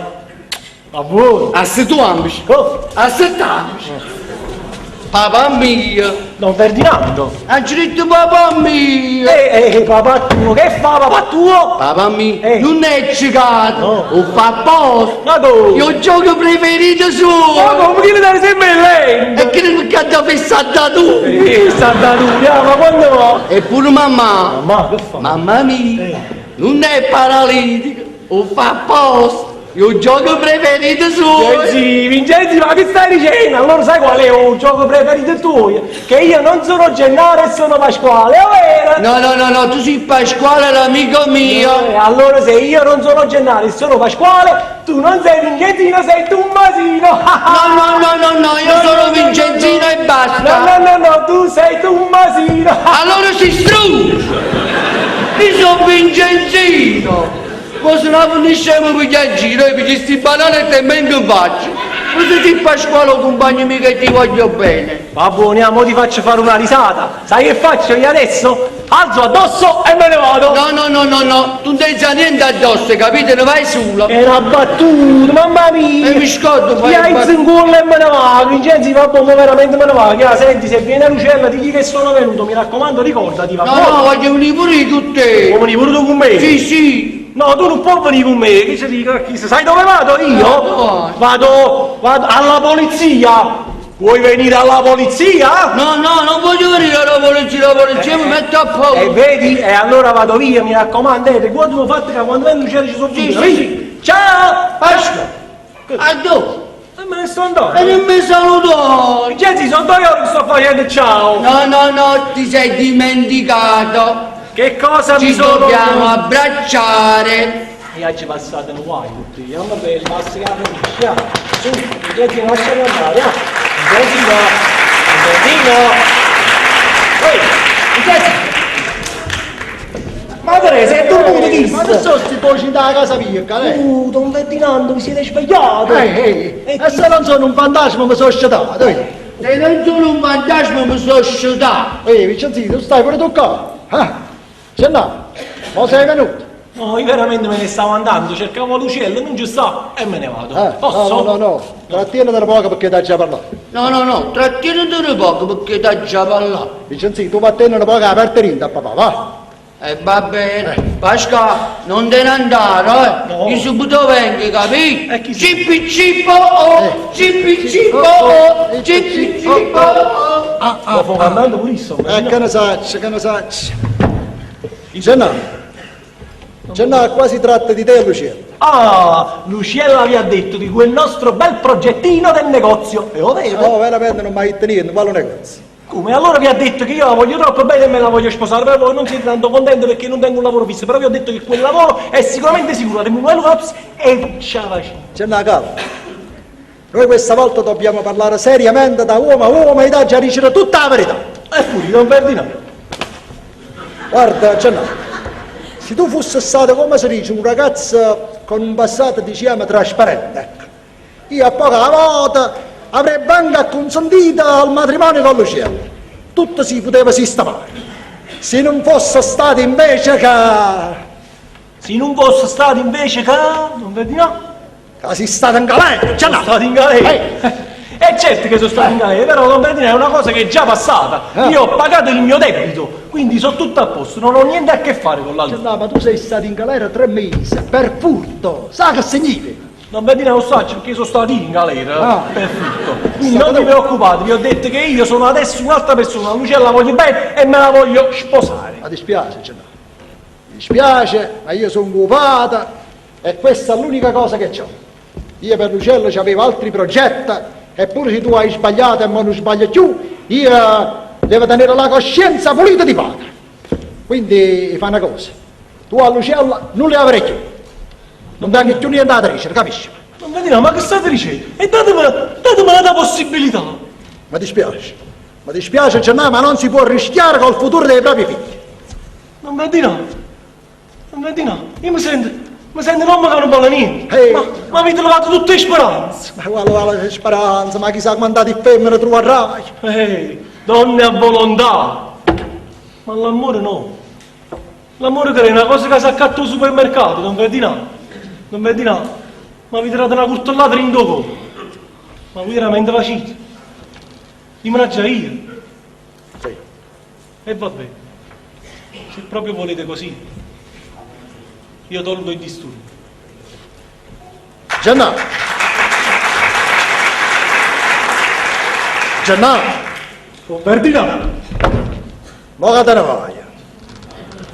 Va buono. A se tu amici, Oh, a se t'amici. Papà mio, Don Ferdinando. ha scritto papà mio. Eh, eh, papà tuo, che fa papà tuo? Papà mio, Eh. non è ciecato, No. o fa apposta. Ma come? Io gioco preferito suo. Ma come? Chi le dai sempre lei? E che non cazzo fissata tu? Santa Lucia, ma quando va? Eppure mamma, Mamma, che fa? mamma mia, Eh. non è paralitica, o fa apposta. Il gioco preferito suo. Vincenzi, Vincenzi, ma che stai dicendo? Allora sai qual è il gioco preferito tuo? Che io non sono Gennaro e sono Pasquale, è vero? No, no, no, no, tu sei Pasquale l'amico mio. Allora se io non sono Gennaro e sono Pasquale, tu non sei Vincenzino, sei Tommasino! No, no, no, no, no, io No, sono no, no, Vincenzino no, e basta. No, no, no, no, tu sei Tommasino! Allora si strugge! Io sono Vincenzino! Ma se no finisciamo per in giro e perché sti banane te mengo in faccia. Ma se ti Pasquale compagno mio che ti voglio bene. Va buono, mo ti faccio fare una risata. Sai che faccio io adesso? Alzo addosso e me ne vado! No, no, no, no, no, tu non ti sai niente addosso, capito? Ne vai solo. È una battuta, mamma mia! E mi scordo, fai Io una alzo in culo e me ne vado, Vincenzi, vabbè, mo veramente me ne vado. Chiaro, senti, se viene Lucella, digli che sono venuto, mi raccomando, ricordati, va No, buono? no, voglio venire pure io con te. Vuoi venire pure tu con me? Sì, sì. No, tu non puoi venire con me, che ci dico? Chi- Sai dove vado io? No, Vado, vado alla polizia! Vuoi venire alla polizia? No, no, non voglio venire alla polizia, la polizia mi mette a paura. E vedi? E allora vado via, mi raccomando, riguardo il fatto che quando vengo Lucella ci sono Sì, venuto. sì, Vedi? Ciao! Pasqua, a dove? E me ne sto andando. E non mi salutò. Vincenzi, sono due ore che sto facendo ciao! No, no, no, ti sei dimenticato. Che cosa mi Ci sono... dobbiamo abbracciare. Io ci passate un guaio tutti, io va bene, basta che la finisci, ah. Su, Vincenzi, lasciami andare, ah. Vincenzino, Vincenzino! Ehi, Vincenzi! Ma te sei dormito, chi? Ma che sono sti voci da casa mia, cara? Don Ferdinando, vi siete svegliato? Ehi, E ehi, e se non sono un fantasma mi sono scetato, eh. Se non sono un fantasma mi sono scetato. Ehi, Vincenzino, tu stai pure tu qua. Ah, Gennaro, ma sei venuto? No, io veramente me ne stavo andando, cercavo Luciella, non ci sta, e me ne vado. Eh, Posso? No, no, no, no, trattieniti un poco perché ti ha già parlato. No, no, no, trattieniti un poco perché ti ha già parlato. Vincenzino, tu vattene un poco aperta rinda, papà, va. E va bene, Pasca, non te ne andare, eh? No. Io subito vengo, capito? E chi sei? Cippi cippo oh, cippi cippo oh, cippi cippo oh. Lo sto andando pure io, Che ne saccio, che ne saccio. Gennà, Gennà, qua si tratta di te e Luciella. Ah, Luciella vi ha detto di quel nostro bel progettino del negozio, è ovvero? No, veramente non mi hai detto niente, quale negozio? Come? Allora vi ha detto che io la voglio troppo bene e me la voglio sposare, però voi non siete tanto contenti perché non tengo un lavoro fisso, però vi ho detto che quel lavoro è sicuramente sicuro, avremo un bello ops e ciao facciamo. Gennà, calma. Noi questa volta dobbiamo parlare seriamente da uomo a uomo e già dicere tutta la verità. E pure, Don Ferdinando. Guarda, Gennaro, se tu fossi stato, come si dice, un ragazzo con un passato, diciamo, trasparente, ecco, io a poca volta avrei anche acconsentito al matrimonio con Luciano. Tutto si poteva sistemare. Se non fosse stato invece che... Se non fosse stato invece che... Don Ferdinando? Che sei stato in galera, Sono stato in galera. E certo che sono stato in galera, però Don Ferdinando è una cosa che è già passata. Io ho pagato il mio debito, quindi sono tutto a posto, non ho niente a che fare con l'altro. No, ma tu sei stato in galera tre mesi per furto. Sa che significa? Don Ferdinando lo sa perché sono stato in galera Ah. per furto. Quindi non vi preoccupate, vi ho detto che io sono adesso un'altra persona, Lucia la voglio bene e me la voglio sposare. Ma dispiace, Gennaro. Mi dispiace, ma io sono occupata e questa è l'unica cosa che ho. Io per Lucello avevo altri progetti, eppure se tu hai sbagliato e mo non sbaglio più, io devo tenere la coscienza pulita di padre. Quindi fa una cosa, tu a Luciella non le avrai più. Non tengo più niente da dicere, capisci? Don Ferdinando, ma che state dicendo? E datemi, datemi un'altra possibilità. Mi dispiace, mi dispiace Gennaro, ma non si può rischiare col futuro dei propri figli. Don Ferdinando, Don Ferdinando, io mi sento, mi sento un uomo che non vuole niente. Ehi. Ma, ma avete levato tutte le speranze. Ma quale vale la speranza, ma chissà quanta di femmine troverai. Ehi, donne a volontà. Ma l'amore no. L'amore che è una cosa che si accatta al supermercato, Don Ferdinando. Don Ferdinando, ma avete dato una curtellata in dopo. Ma voi veramente facite. Io me la già io. Sì. E va bene. Se proprio volete così, io tolgo il disturbo. Gennaro. Gennaro, Don Ferdinando. mo che te ne vai?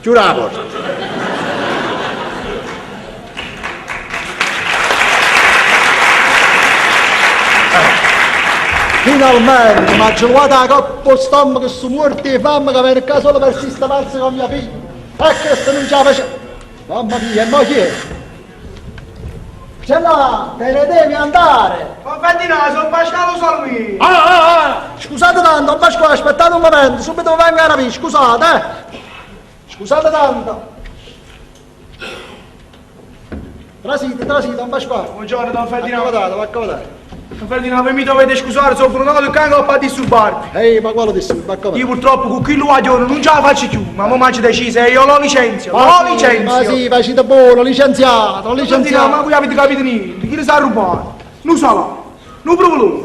Chiudi la porta. Eh, Finalmente mi ha gelato la coppa stomaco su morti e fame che viene qua solo per sistemarsi con mia figlia. E questo non ce la faceva. Mamma mia, e mo chi è? Gennaro, te ne devi andare. Don Ferdinando, sono Pasquale Salvini. Ah, ah, ah, scusate tanto, don Pasquale, aspettate un momento, subito vengo a rapire, scusate, eh. Scusate tanto. Trasite, trasite, don Pasquale. Buongiorno, Don Ferdinando. Accomodate, accomodate. Don Ferdinando, voi mi dovete scusare, sono venuto qua a disturbarvi. Ehi, ma quello disturba, accomodate. Io purtroppo con chi lo guaglione non ce la faccio più, ma mo mi deciso e io lo licenzio, lo Ma sì, licenzio. Ma sì, facite buono, licenziato, Don Ferdinando, ma licenziato. voi avete capito niente, chi li sa rubare? Non salame, non provolone,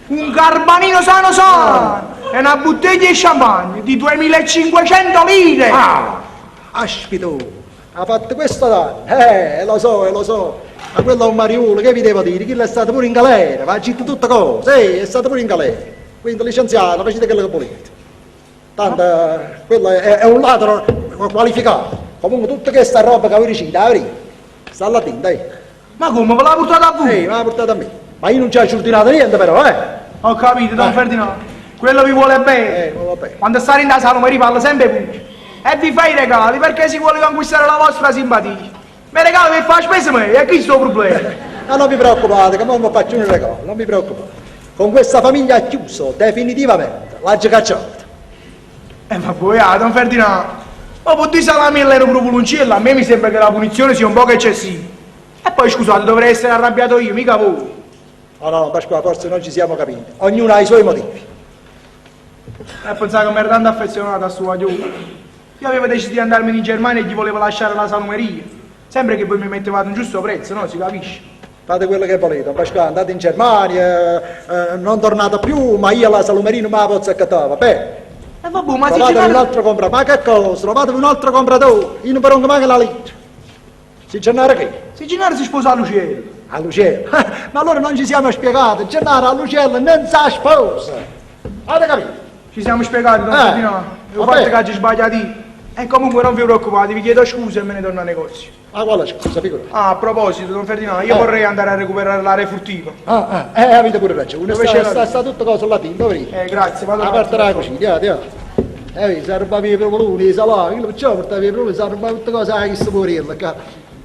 un carbanino sano sano e una bottiglia di champagne di 2500 lire. Ah, aspito, ha fatto questo danno. Lo so, lo so. Ma quello è un mariuolo, che vi devo dire? Chi è stato pure in galera, va gitto tutte cose, sì, è stato pure in galera. Quindi licenziato, facete quello che volete. Tanto quello è un ladro qualificato. Comunque tutta questa roba che voi dicete, la verità, sta là dentro, dai. Ma come, ve l'ha portata a voi? Ehi, me l'ha portata a me. Ma io non ci ho ordinato niente però, eh. Ho capito, Don Ferdinando, quello vi vuole bene. Va bene. Quando sta in sala mi riparla sempre pugno. E vi fa i regali perché si vuole conquistare la vostra simpatia. Ma i regali vi fa la spesa me, e chi sto problema? Ma non vi preoccupate, che non mi faccio un regalo, non vi preoccupate. Con questa famiglia ha chiuso definitivamente, l'ha già cacciata. E ma voi, ah, Don Ferdinando, ma per di salami e l'ero provoloncello, a me mi sembra che la punizione sia un po' eccessiva. E poi scusate, dovrei essere arrabbiato io, mica voi. No, no, Pasquale, forse non ci siamo capiti. Ognuno ha i suoi motivi. E pensavo che mi ero tanto affezionato a suo aiuto. Io avevo deciso di andarmene in Germania e gli volevo lasciare la salumeria. Sempre che voi mi mettevate un giusto prezzo, no? Si capisce. Fate quello che volete, Don Pasquale, andate in Germania, non tornate più, ma io la salumeria non me la posso accattare, va bene? E vabbè, ma se Trovatevi Gennaro... un altro compratore, ma che cosa? Trovatevi un altro compratore, io non pago manco la lira. Si Gennaro che? Se Gennaro si sposa a Luciella. A Luciella? Ma allora non ci siamo spiegati, Gennaro a Luciella non si sposa. Avete capito? Ci siamo spiegati, Don Ferdinando. E ho vabbè. fatto che ci sbagliati. E comunque non vi preoccupate, vi chiedo scusa e me ne torno al negozio. Ma quale scusa, figurati. Ah, a proposito, don Ferdinando, io Eh. vorrei andare a recuperare la refurtiva. Ah, ah, eh, avete pure ragione, Dove sta, c'è la- sta, sta tutto cosa là dentro, vedete? Eh, grazie, vado A un parte attimo. la cucina, via, via. Eh, si arrubava i provoloni, i salami, quello perciò portava i provoloni, si arrubava tutte cose a questo poverello, qua.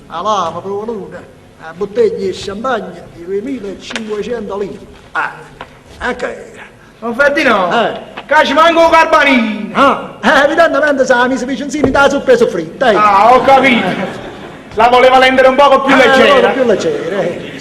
La lama, provolone, la bottiglia di champagne di 2500 litri. Ah, ok. Don Ferdinando, Eh. che ci manca un carbanino. Ah, evidentemente se la mise Vicenzini da zuppa e soffritta, eh. Ah, ho capito. La voleva rendere un poco più Eh, leggera. più leggera, eh.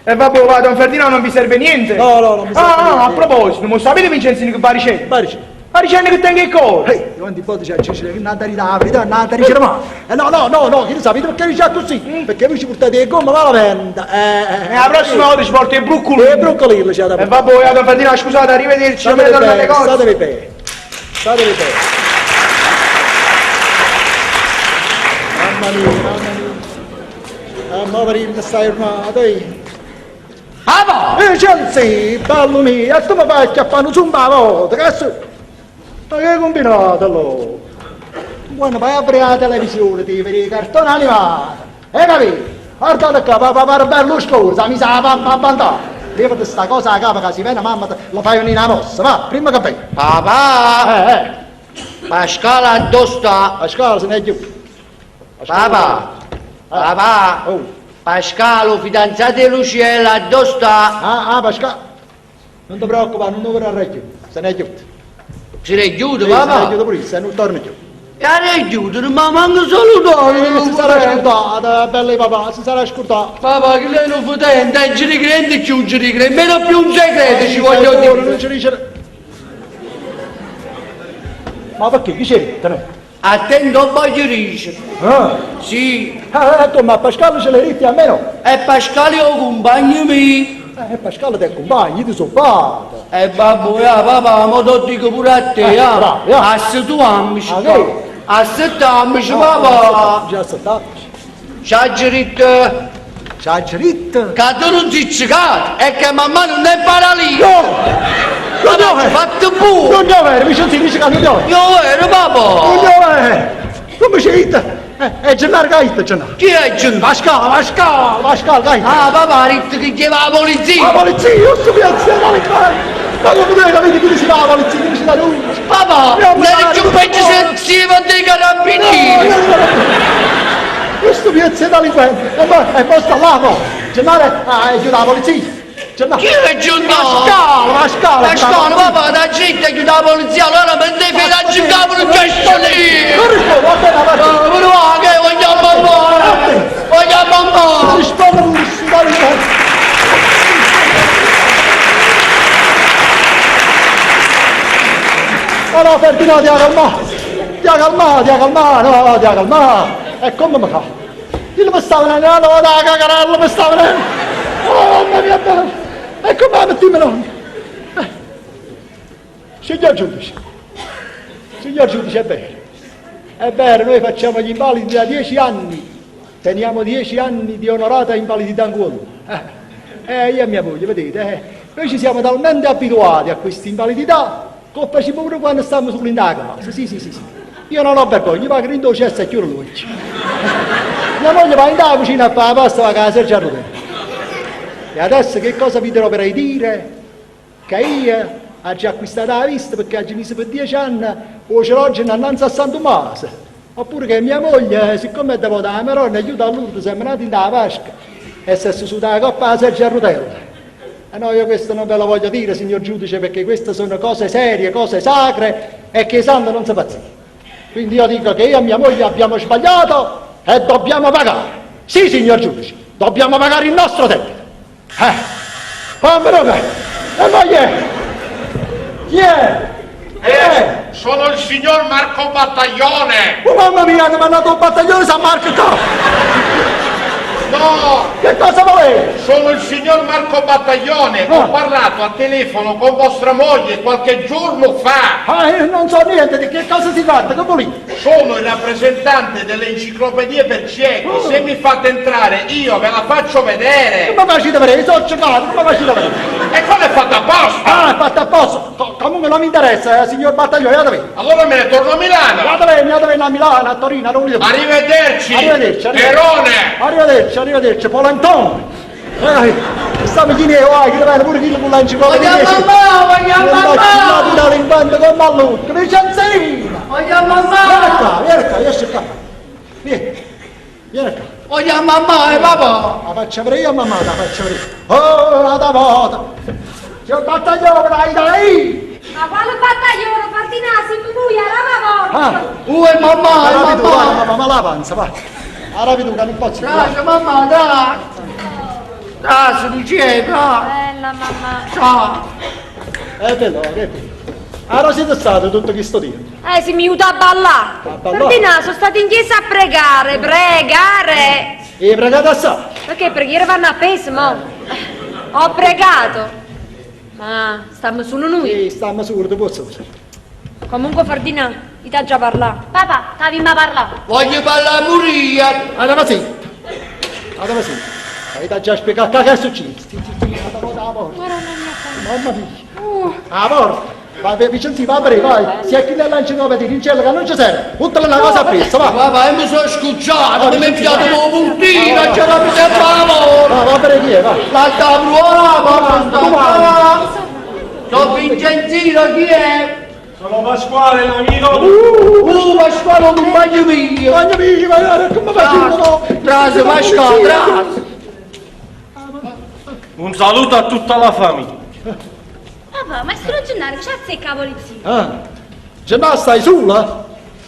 E vabbè, va, don Ferdinando non vi serve niente? No, no, non mi serve Ah, ah, niente. a proposito, ma sapete Vincenzino che va dicendo? Va dicendo. Va dicendo che tengo il cuore. Ehi, quanti volte c'è c'è non da la verità, non da dicere mai. Eh, no, no, no, no, che ne sapete perché dice così? Perché voi ci portate le gomme malamente. Eh, E la prossima volta ci porto il broccoli. E broccoli c'è da E vabbè, don Ferdinando, scusate, arrivederci, me ne Statevi torno al bene, negozio. statevi bene. Statevi bene. Mamma mia, mamma mia. Ah, ma per stai ormai, dai. Papà! Eh, Chelsea, bello mio, e tu mi fai acchiappare un zumba a volta, cazzo! Ma che hai combinato allora? Tu quando vai a aprire la televisione ti vedi i cartoni animati, hai capito? Guardate qua, va va va Berlusconi, la misa va va va Levati sta cosa a capo che si viene mamma, te- la fai venire una mossa, va, prima che venga. Papà! Eh, eh, Pasquale dove sta? a scuola se ne è giù. A scuola. Papà! Papà! Oh. Pasquale, o fidanzato di Luciella, dove sta? Ah, ah, Pasquale, non ti preoccupare, non dovrà più, se ne è giù. Se ne è chiuso, Sì, se ne è papà? chiuso pure, se non torna più. E è chiuso, non mi manco salutato. Eh, si sarà scordata, bella papà, si sarà scordata. Papà, che lei non potente, non ci ricrede più, non ci ricrede, meno più un segreto ci voglio Non dire. ci dice... Ma perché? Chi c'è? Te A te non voglio dire. Ah, Sì, ah, tu, ma Pasquale ce l'hai detti a me no? e Pasquale è un compagno mio. Eh, Pasquale ti accompagna, io ti sono padre. E babbo, ya, papà, ma te lo dico pure a te, Eh, ah. bravo, ya. A se tu amici, Ah, qua. sì? A se amici, papà. Già sta. C'ha diritto C'ha diritto. che tu non ti cagato e che mamma non è paralita. No! Non Papà, dove? fatto pure. Non dove? Vicenzino dice che non dove? Io ero Non papà. dove? Come c'è? Eh, è Gennaro che ha detto, Gennaro. Chi è Gennaro? Pasquale, Pasquale, Pasquale, che ha detto? Ah, papà, ha detto che chiama la polizia. La polizia, io sto piazzando le qua. Ma come potete capire chi si va la polizia, chi si dà lui? Papà, Io non è più mi peggio se si va dei carabinieri. Questo piazza delinquente, e poi e poi sta là, no. Gennaro, ah, è chiusa la polizia. Gennaro. Chi è Gennaro? Pasquale, Pasquale. Pasquale, papà, da gente chiude la polizia, allora mi devi fare a giocare un gesto lì. Non rispondo, appena va. Ma va, che vogliamo bambare! Vogliamo bambare! Rispondo pure, sto delinquente. Ma no, Ferdinando, ti ha calmato, ti ha calmato, ti ha calmato, no, ti ha calmato. E come mi fa? Io mi stavo venendo, no, da cacarella, mi stavo venendo. Oh, mamma mia, bella. E come mettimelo? Eh. Signor giudice, signor giudice, è vero. È vero, noi facciamo gli invalidi da 10 anni. Teniamo 10 anni di onorata invalidità in cuollo. Eh, eh, io e mia moglie, vedete, eh, noi ci siamo talmente abituati a questa invalidità che lo facciamo pure quando stiamo sull'indaga. Sì, sì, sì, sì. Io non ho vergogna, va che in cesso e chiudo l'occhio. Mia moglie va in da cucina a fare la pasta, va a casa e già E adesso che cosa vi dovrei dire? Che io ho già acquistato la vista perché ho messo per 10 anni o ce l'ho innanzi a San Tommaso. Oppure che mia moglie, siccome è devota alla Maronna, aiuta a Lourdes, è menata in da vasca e si è seduta la coppa alla seggio a rotella. E no, io questo non ve lo voglio dire, signor giudice, perché queste sono cose serie, cose sacre e che i santi non si pazziscono. Quindi io dico che io e mia moglie abbiamo sbagliato e dobbiamo pagare. Sì, signor giudice, dobbiamo pagare il nostro debito. Eh, fammelo che. E moglie! Chi è? Chi è? Sono il signor Marco Battaglione! Oh mamma mia, hanno mandato un battaglione San Marco qua! No! Che cosa volete? Sono il signor Marco Battaglione, Ah. ho parlato a telefono con vostra moglie qualche giorno fa. Ah, io non so niente di che cosa si tratta, che volete? Sono il rappresentante delle enciclopedie per ciechi. Se mi fate entrare io ve la faccio vedere. Come facete vedere? Sono ciecato, come facete vedere? E quello è fatto apposta. Ah, è fatto apposta. Comunque non mi interessa, signor Battaglione, andate via. Allora me ne torno a Milano. Andate via, andate via a Milano, a Torino, non volete. Arrivederci. Arrivederci, arrivederci. Terone. Arrivederci, arrivederci, Polentone. Stiamo chi ne è, chi ne pure chi con l'enciclopedia. Voglio mamma, voglio mamma! Dall'infanto con Mallucco, Vicenzino! Voglio Vieni mamma! qua, vieni qua, esci qua. Vieni, vieni qua. Voglio mamma e papà! La faccio vedere io a mamma, la faccio vedere. Oh, la da volta. Signor Battaglione, dai, dai! Ma quale battaglione, Ferdinando, siamo noi, alla Ah, volta! Ue mamma e Arabi tu, vai, papà! mamma, ma la panza, vai. Arabi tu, che non posso. Trase mamma, trase! Trase, dice, trase! Bella mamma! Ciao! È bello, che bello. Allora siete stato tutto questo tempo. Si mi aiuta a ballare! A ballare? Ferdinando, sono stata in chiesa a pregare, pregare! E pregate assai. Perché preghiere vanno a peso, mo? Ho pregato! Ma stiamo solo noi. Sì, stiamo su, ti posso usare. Comunque Ferdinando, io ti ho già parlato. Papà, t'avi ma parlato. Voglio parlare pure io! Allora sì. Allora sì. Hai già spiegato che è successo. Sì, sì, sì, alla porta. Mamma mia. La porta. Vai, Vicenzino, va bene, vai. Se è chi nell'enciclopedia, dincelo che non ci serve. Buttala una cosa appresso, va. Papà, io mi sono scucciato, mi è piaciuto un puntino, c'è la sempre la porta! Va, va bene chi è, va. L'altra bruola, papà, sta qua! Sono Vincenzino, chi è? Sono Pasquale, l'amico. Pasquale, un compagno mio! Compagno mio, ma come faccio? Trase, Pasquale, trase! Un saluto a tutta la famiglia. Papà, ma sono Gennaro, che c'ha zecca la polizia? Ah, Gennaro stai sola?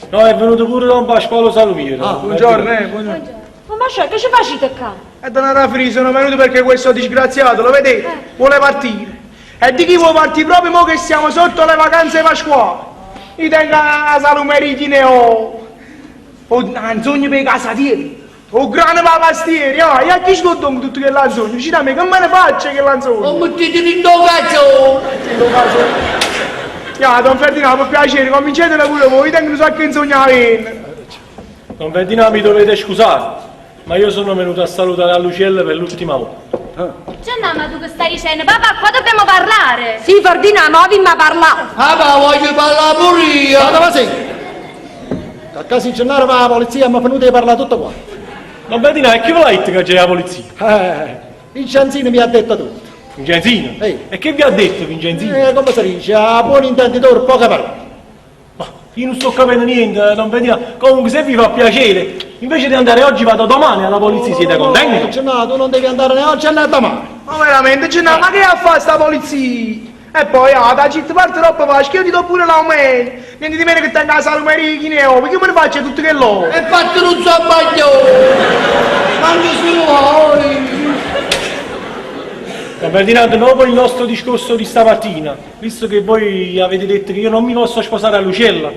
No, è venuto pure Don Pasquale Salumiero. Ah, Buongiorno, buongiorno. Ma c'è, che ci facete qua? E donna Rafri, sono venuto perché questo disgraziato, lo vedete, vuole partire. E di chi vuole partire proprio mo che siamo sotto le vacanze pasquali? Io tengo la salumeria ne ho. O lanzogno per i casatieri. O grano per la pastieri, ah, e a chi sto dando tutto che lanzogno? Dici da me, che me ne faccio che lanzogno? Non mettete in cazzo! Ya, Don Ferdinando, per piacere, cominciatela pure voi, tengo un sacco di insognare. Don Ferdinando, mi dovete scusare, ma io sono venuto a salutare a Luciella per l'ultima volta. Gennaro, ma tu che stai dicendo? Papà, qua dobbiamo parlare. Sì, Ferdinando, ma ma parlare. Papà, voglio parlare pure io! Guarda, ma sì. A casa di Gennaro va la polizia, mi è venuto a parlare tutto qua. Don Ferdinando, e chi ve l'ha detto che c'è la polizia? Vincenzino mi ha detto tutto. Vincenzino? Ehi. E che vi ha detto Vincenzino? Come si dice, a buon intenditore poche parole. Ma io non sto capendo niente, Don Ferdinando. Comunque se vi fa piacere, invece di andare oggi vado domani alla polizia, siete contenti? Gennaro, tu non devi andare né oggi né domani. Ma veramente, Gennaro, ma che ha fatto sta polizia? E poi, ah, da città parte troppo facile, io ti do pure l'aumento. Niente di meno che tengo la salumeria chi ne ho, perché me ne faccio tutto che l'ho? E fatto un zabbaglione! Mangi su voi! Don Ferdinando, dopo il nostro discorso di stamattina, visto che voi avete detto che io non mi posso sposare a Luciella,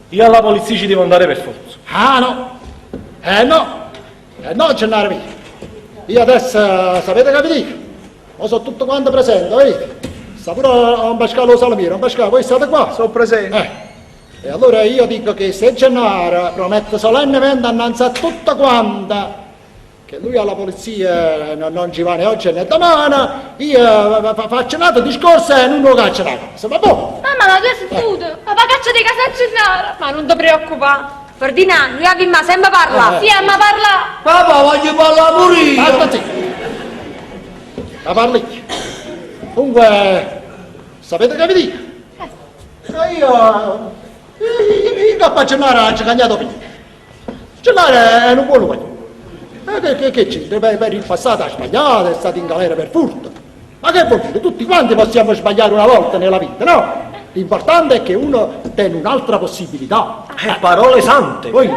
io alla polizia ci devo andare per forza. Ah no, eh no, eh no Gennaro mio. Io adesso, sapete che vi dico? Lo so tutto quanto presente, vedete? Sta pure un Pasquale Salomiro, un Pasquale, voi state qua? Sono presente. E allora io dico che se Gennaro promette solennemente annanzi a tutta quanta che lui alla polizia non ci va né oggi né domani, io faccio un altro discorso e non lo caccio da casa, va buono? Mamma, ma tu hai sentito? Papà caccia di casa a Gennaro. Ma non ti preoccupare. Ferdinando, noi abbiamo sempre parlato. Sì, ma parla. Papà, voglio parlare pure io! Parla zitto. La parli io. Comunque, sapete che vi dico? Che io a Gennaro ha cagnato più. Gennaro è un buon uomo. Che c'entra? Per il passato ha sbagliato, è stato in galera per furto. Ma che vuol dire? Tutti quanti possiamo sbagliare una volta nella vita, no? L'importante è che uno tiene un'altra possibilità. Parole sante. Poi,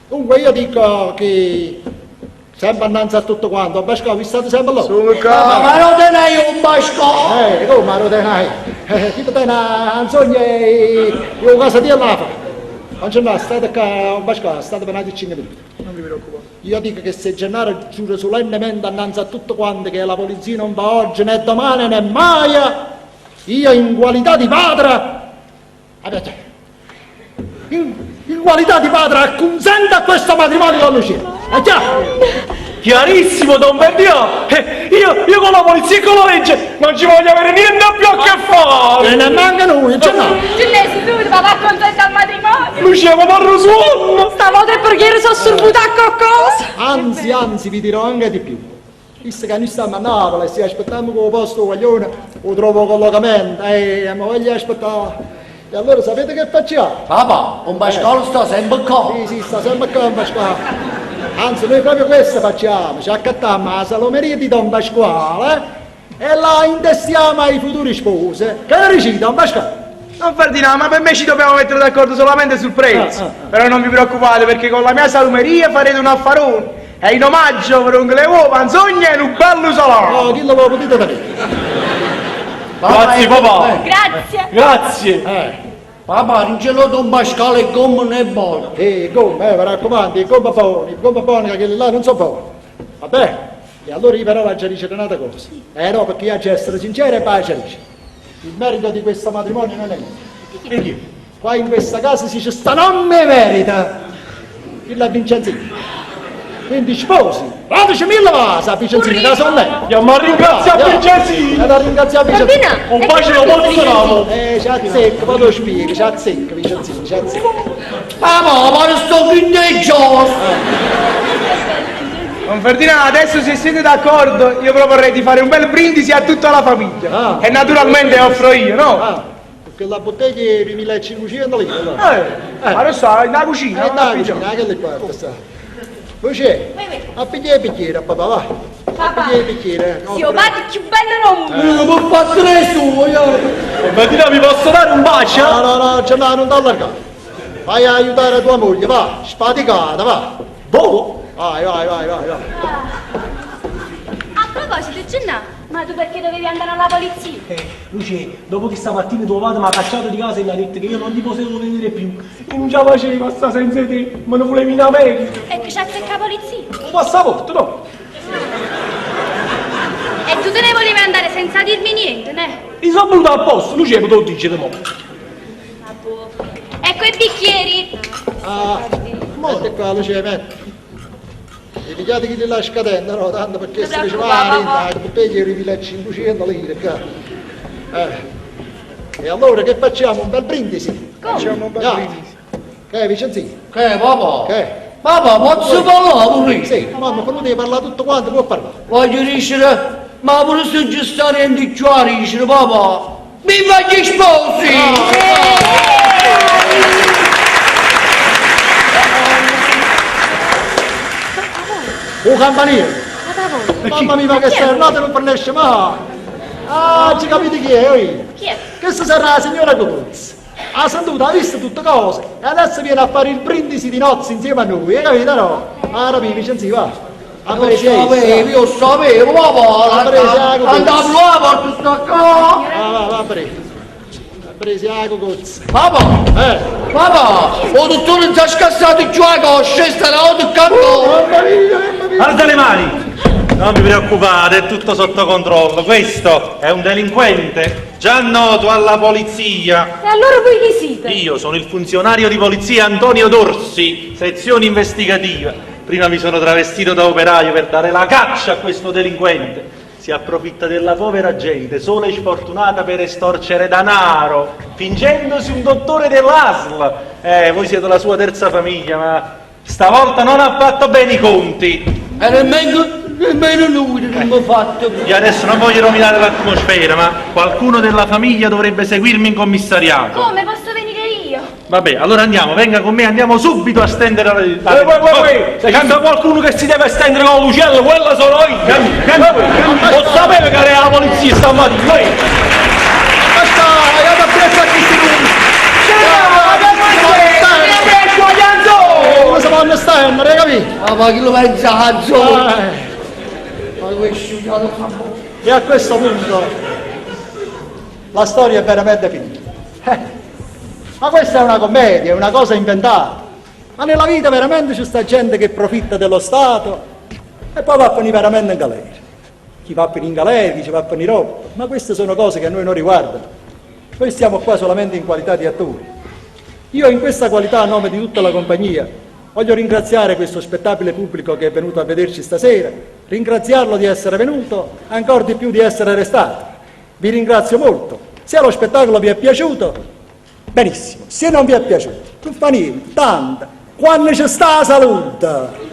Comunque io dico che sempre innanzi a tutto quanto, Pasquale, vi state sempre là. Sono qua. Ma non te ne un basco! Come non te ne hai? Ti te ne un sogno e io casa di là fa. Don Gennaro, state ccà, Pasquale, state per n'ati 5 minuti. Non ti preoccupare. Io dico che se Gennaro giura solennemente annanzi a tutto quanto che la polizia non va oggi né domani né mai, io in qualità di padre, in, in qualità di padre acconsento a questo matrimonio con Lucia. È chiaro? Chiarissimo, Don Ferdinando. Eh, io, io con la polizia e con la legge non ci voglio avere niente più a che fare. E ne manca noi, Gennaro. Gennaro, sei tu, papà contento al matrimonio. Lucia, ma parlo suono. Stavolta è perché ero sono sorbuta a qualcosa. Anzi, anzi, vi dirò anche di più. Visto che noi stiamo a Napoli e se aspettiamo che posto guaglione o trovo collocamento, eh, ma voglio aspettare. E allora sapete che facciamo? Papà, un Pasquale sta sempre qua. Sì, sì, sta sempre qua, Don Pasquale. Anzi, noi proprio questo facciamo, ci accattiamo la salomeria di Don Pasquale e la intestiamo ai futuri sposi. Che ne dici, Don Pasquale? Don Ferdinando, ma per me ci dobbiamo mettere d'accordo solamente sul prezzo. Ah, ah, ah. Però non vi preoccupate perché con la mia salumeria farete un affarone. E in omaggio per un le uova, insogna e un bello salame. Oh, chi lo potete tenere? Grazie, eh, papà. Grazie. Grazie. Eh, Papà, non ce l'ho Don Pasquale e gomme né buono. e gomme, eh, mi raccomando, i gomme buoni, i gomme buoni, che quelli là non sono buoni. Va bene? E allora io però vado a dire un'altra cosa. Eh no, perché io devo essere sincero e poi ci dice. Il merito di questo matrimonio non è mio. E chi? Qua in questa casa si dice sta non mi merita. Il la Vincenzino. Quindi sposi, dateci mille vasi a Vincenzino, che sono lei. Andiamo a ringraziare Vincenzino. E da ringraziare Vincenzino. Bambina, Un bacio lo posso dare. Eh, ci azzecca, poi lo spiego, ci azzecca Vincenzino, ci azzecca. Papà, ma sto finendo giorno. Don Ferdinando, adesso se siete d'accordo, io proporrei di fare un bel brindisi a tutta la famiglia. Ah. E naturalmente offro io, no? Ah, perché la bottiglia è 2500 lire. allora. Eh, ma lo so, in cucina. Eh, non dai, la cucina, che le porta sta. Luce, a pigliare il bicchiere, papà, va. A Papà. pigliare il bicchiere. Sì, o padre più bello del mondo. Non posso nessuno, io. Don Ferdinando, mi posso dare un bacio? No, no, no, Gennaro, non t'allargare. Vai a aiutare tua moglie, va, sfaticata, va. Boh. Vai, vai, vai, vai, vai. A proposito, Gennaro, ma tu perché dovevi andare alla polizia? Eh, Lucia, dopo che stamattina tuo padre mi ha cacciato di casa e mi ha detto che io non ti potevo vedere più, io non ce la facevo a stare senza te, me ne volevo in America. E che c'è azzecca la polizia? Un passaporto, no? E tu te ne volevi andare senza dirmi niente, né? Mi sono venuto apposta, Lucia, mi te lo dice di mo. Ecco i bicchieri. Ah, metti qua, Lucia, metti. E pigliate chi li lascia scadendo, no? Tanto perché Non se dice, preoccupare, va, papà. la bottiglia è 2500 lire, qua. Eh. E allora che facciamo? Un bel brindisi? Facciamo un bel Ya. brindisi. Che è, Vicenzino? Che papà? Che? Papà, posso parlare pure? Sì, mamma, quando devi parlare tutto quanto, può parlare. Voglio dire, ma pure se ci sta niente più a dire, papà, mi faccio sposi! Un campanile. Mamma mia, ma che sei nato non fornisce mai. Ah, ci capite chi è, oi? Chi è? Questa sarà la signora Cocuzzi. Ha sentito, ha visto tutte cose e adesso viene a fare il brindisi di nozze insieme a noi, hai capito no? Ah, rapi, Vicenzi, va. A Io sapevo, io sapevo, papà, Presa, andavo là, porto sta qua! Va, va, va, pre. Presa Cocuzzi. Papà, Eh. papà, ho dottore non si è scassato giù la coscia, sta la il canto! Mamma mia, mamma mia. Alza le mani! Non vi preoccupate, è tutto sotto controllo. Questo è un delinquente già noto alla polizia. E allora voi chi siete? Io sono il funzionario di polizia Antonio Dorsi, sezione investigativa. Prima mi sono travestito da operaio per dare la caccia a questo delinquente. Si approfitta della povera gente, sola e sfortunata per estorcere danaro, fingendosi un dottore dell'ASL. Eh, voi siete la sua terza famiglia, ma stavolta non ha fatto bene i conti. E nemmeno, nemmeno lui non mi ha fatto. Io adesso non voglio rovinare l'atmosfera, ma qualcuno della famiglia dovrebbe seguirmi in commissariato. Come posso venire io? Vabbè, allora andiamo, venga con me, andiamo subito a stendere la... la Eh, uè, uè, uè, se c'è qualcuno che si deve stendere con l'uccello, quella sono io. Lo sapevo che era la polizia stamattina. uè. Basta, andate appresso a questi due. Come si fanno stendere, hai capito? Papà, chi lo pensa, cazzo? Eh. Ma questo io lo fa. E a questo punto la storia è veramente finita. Eh. Ma questa è una commedia, è una cosa inventata. Ma nella vita veramente c'è sta gente che profitta dello Stato e poi va a finire veramente in galera. Chi va a finire in galera, chi ci va a finire roba. Ma queste sono cose che a noi non riguardano. Noi stiamo qua solamente in qualità di attori. Io in questa qualità, a nome di tutta la compagnia, voglio ringraziare questo spettabile pubblico che è venuto a vederci stasera, ringraziarlo di essere venuto, ancora di più di essere restato. Vi ringrazio molto. Se lo spettacolo vi è piaciuto, benissimo. Se non vi è piaciuto, non fa niente, tanto. Quando c'è sta la salute.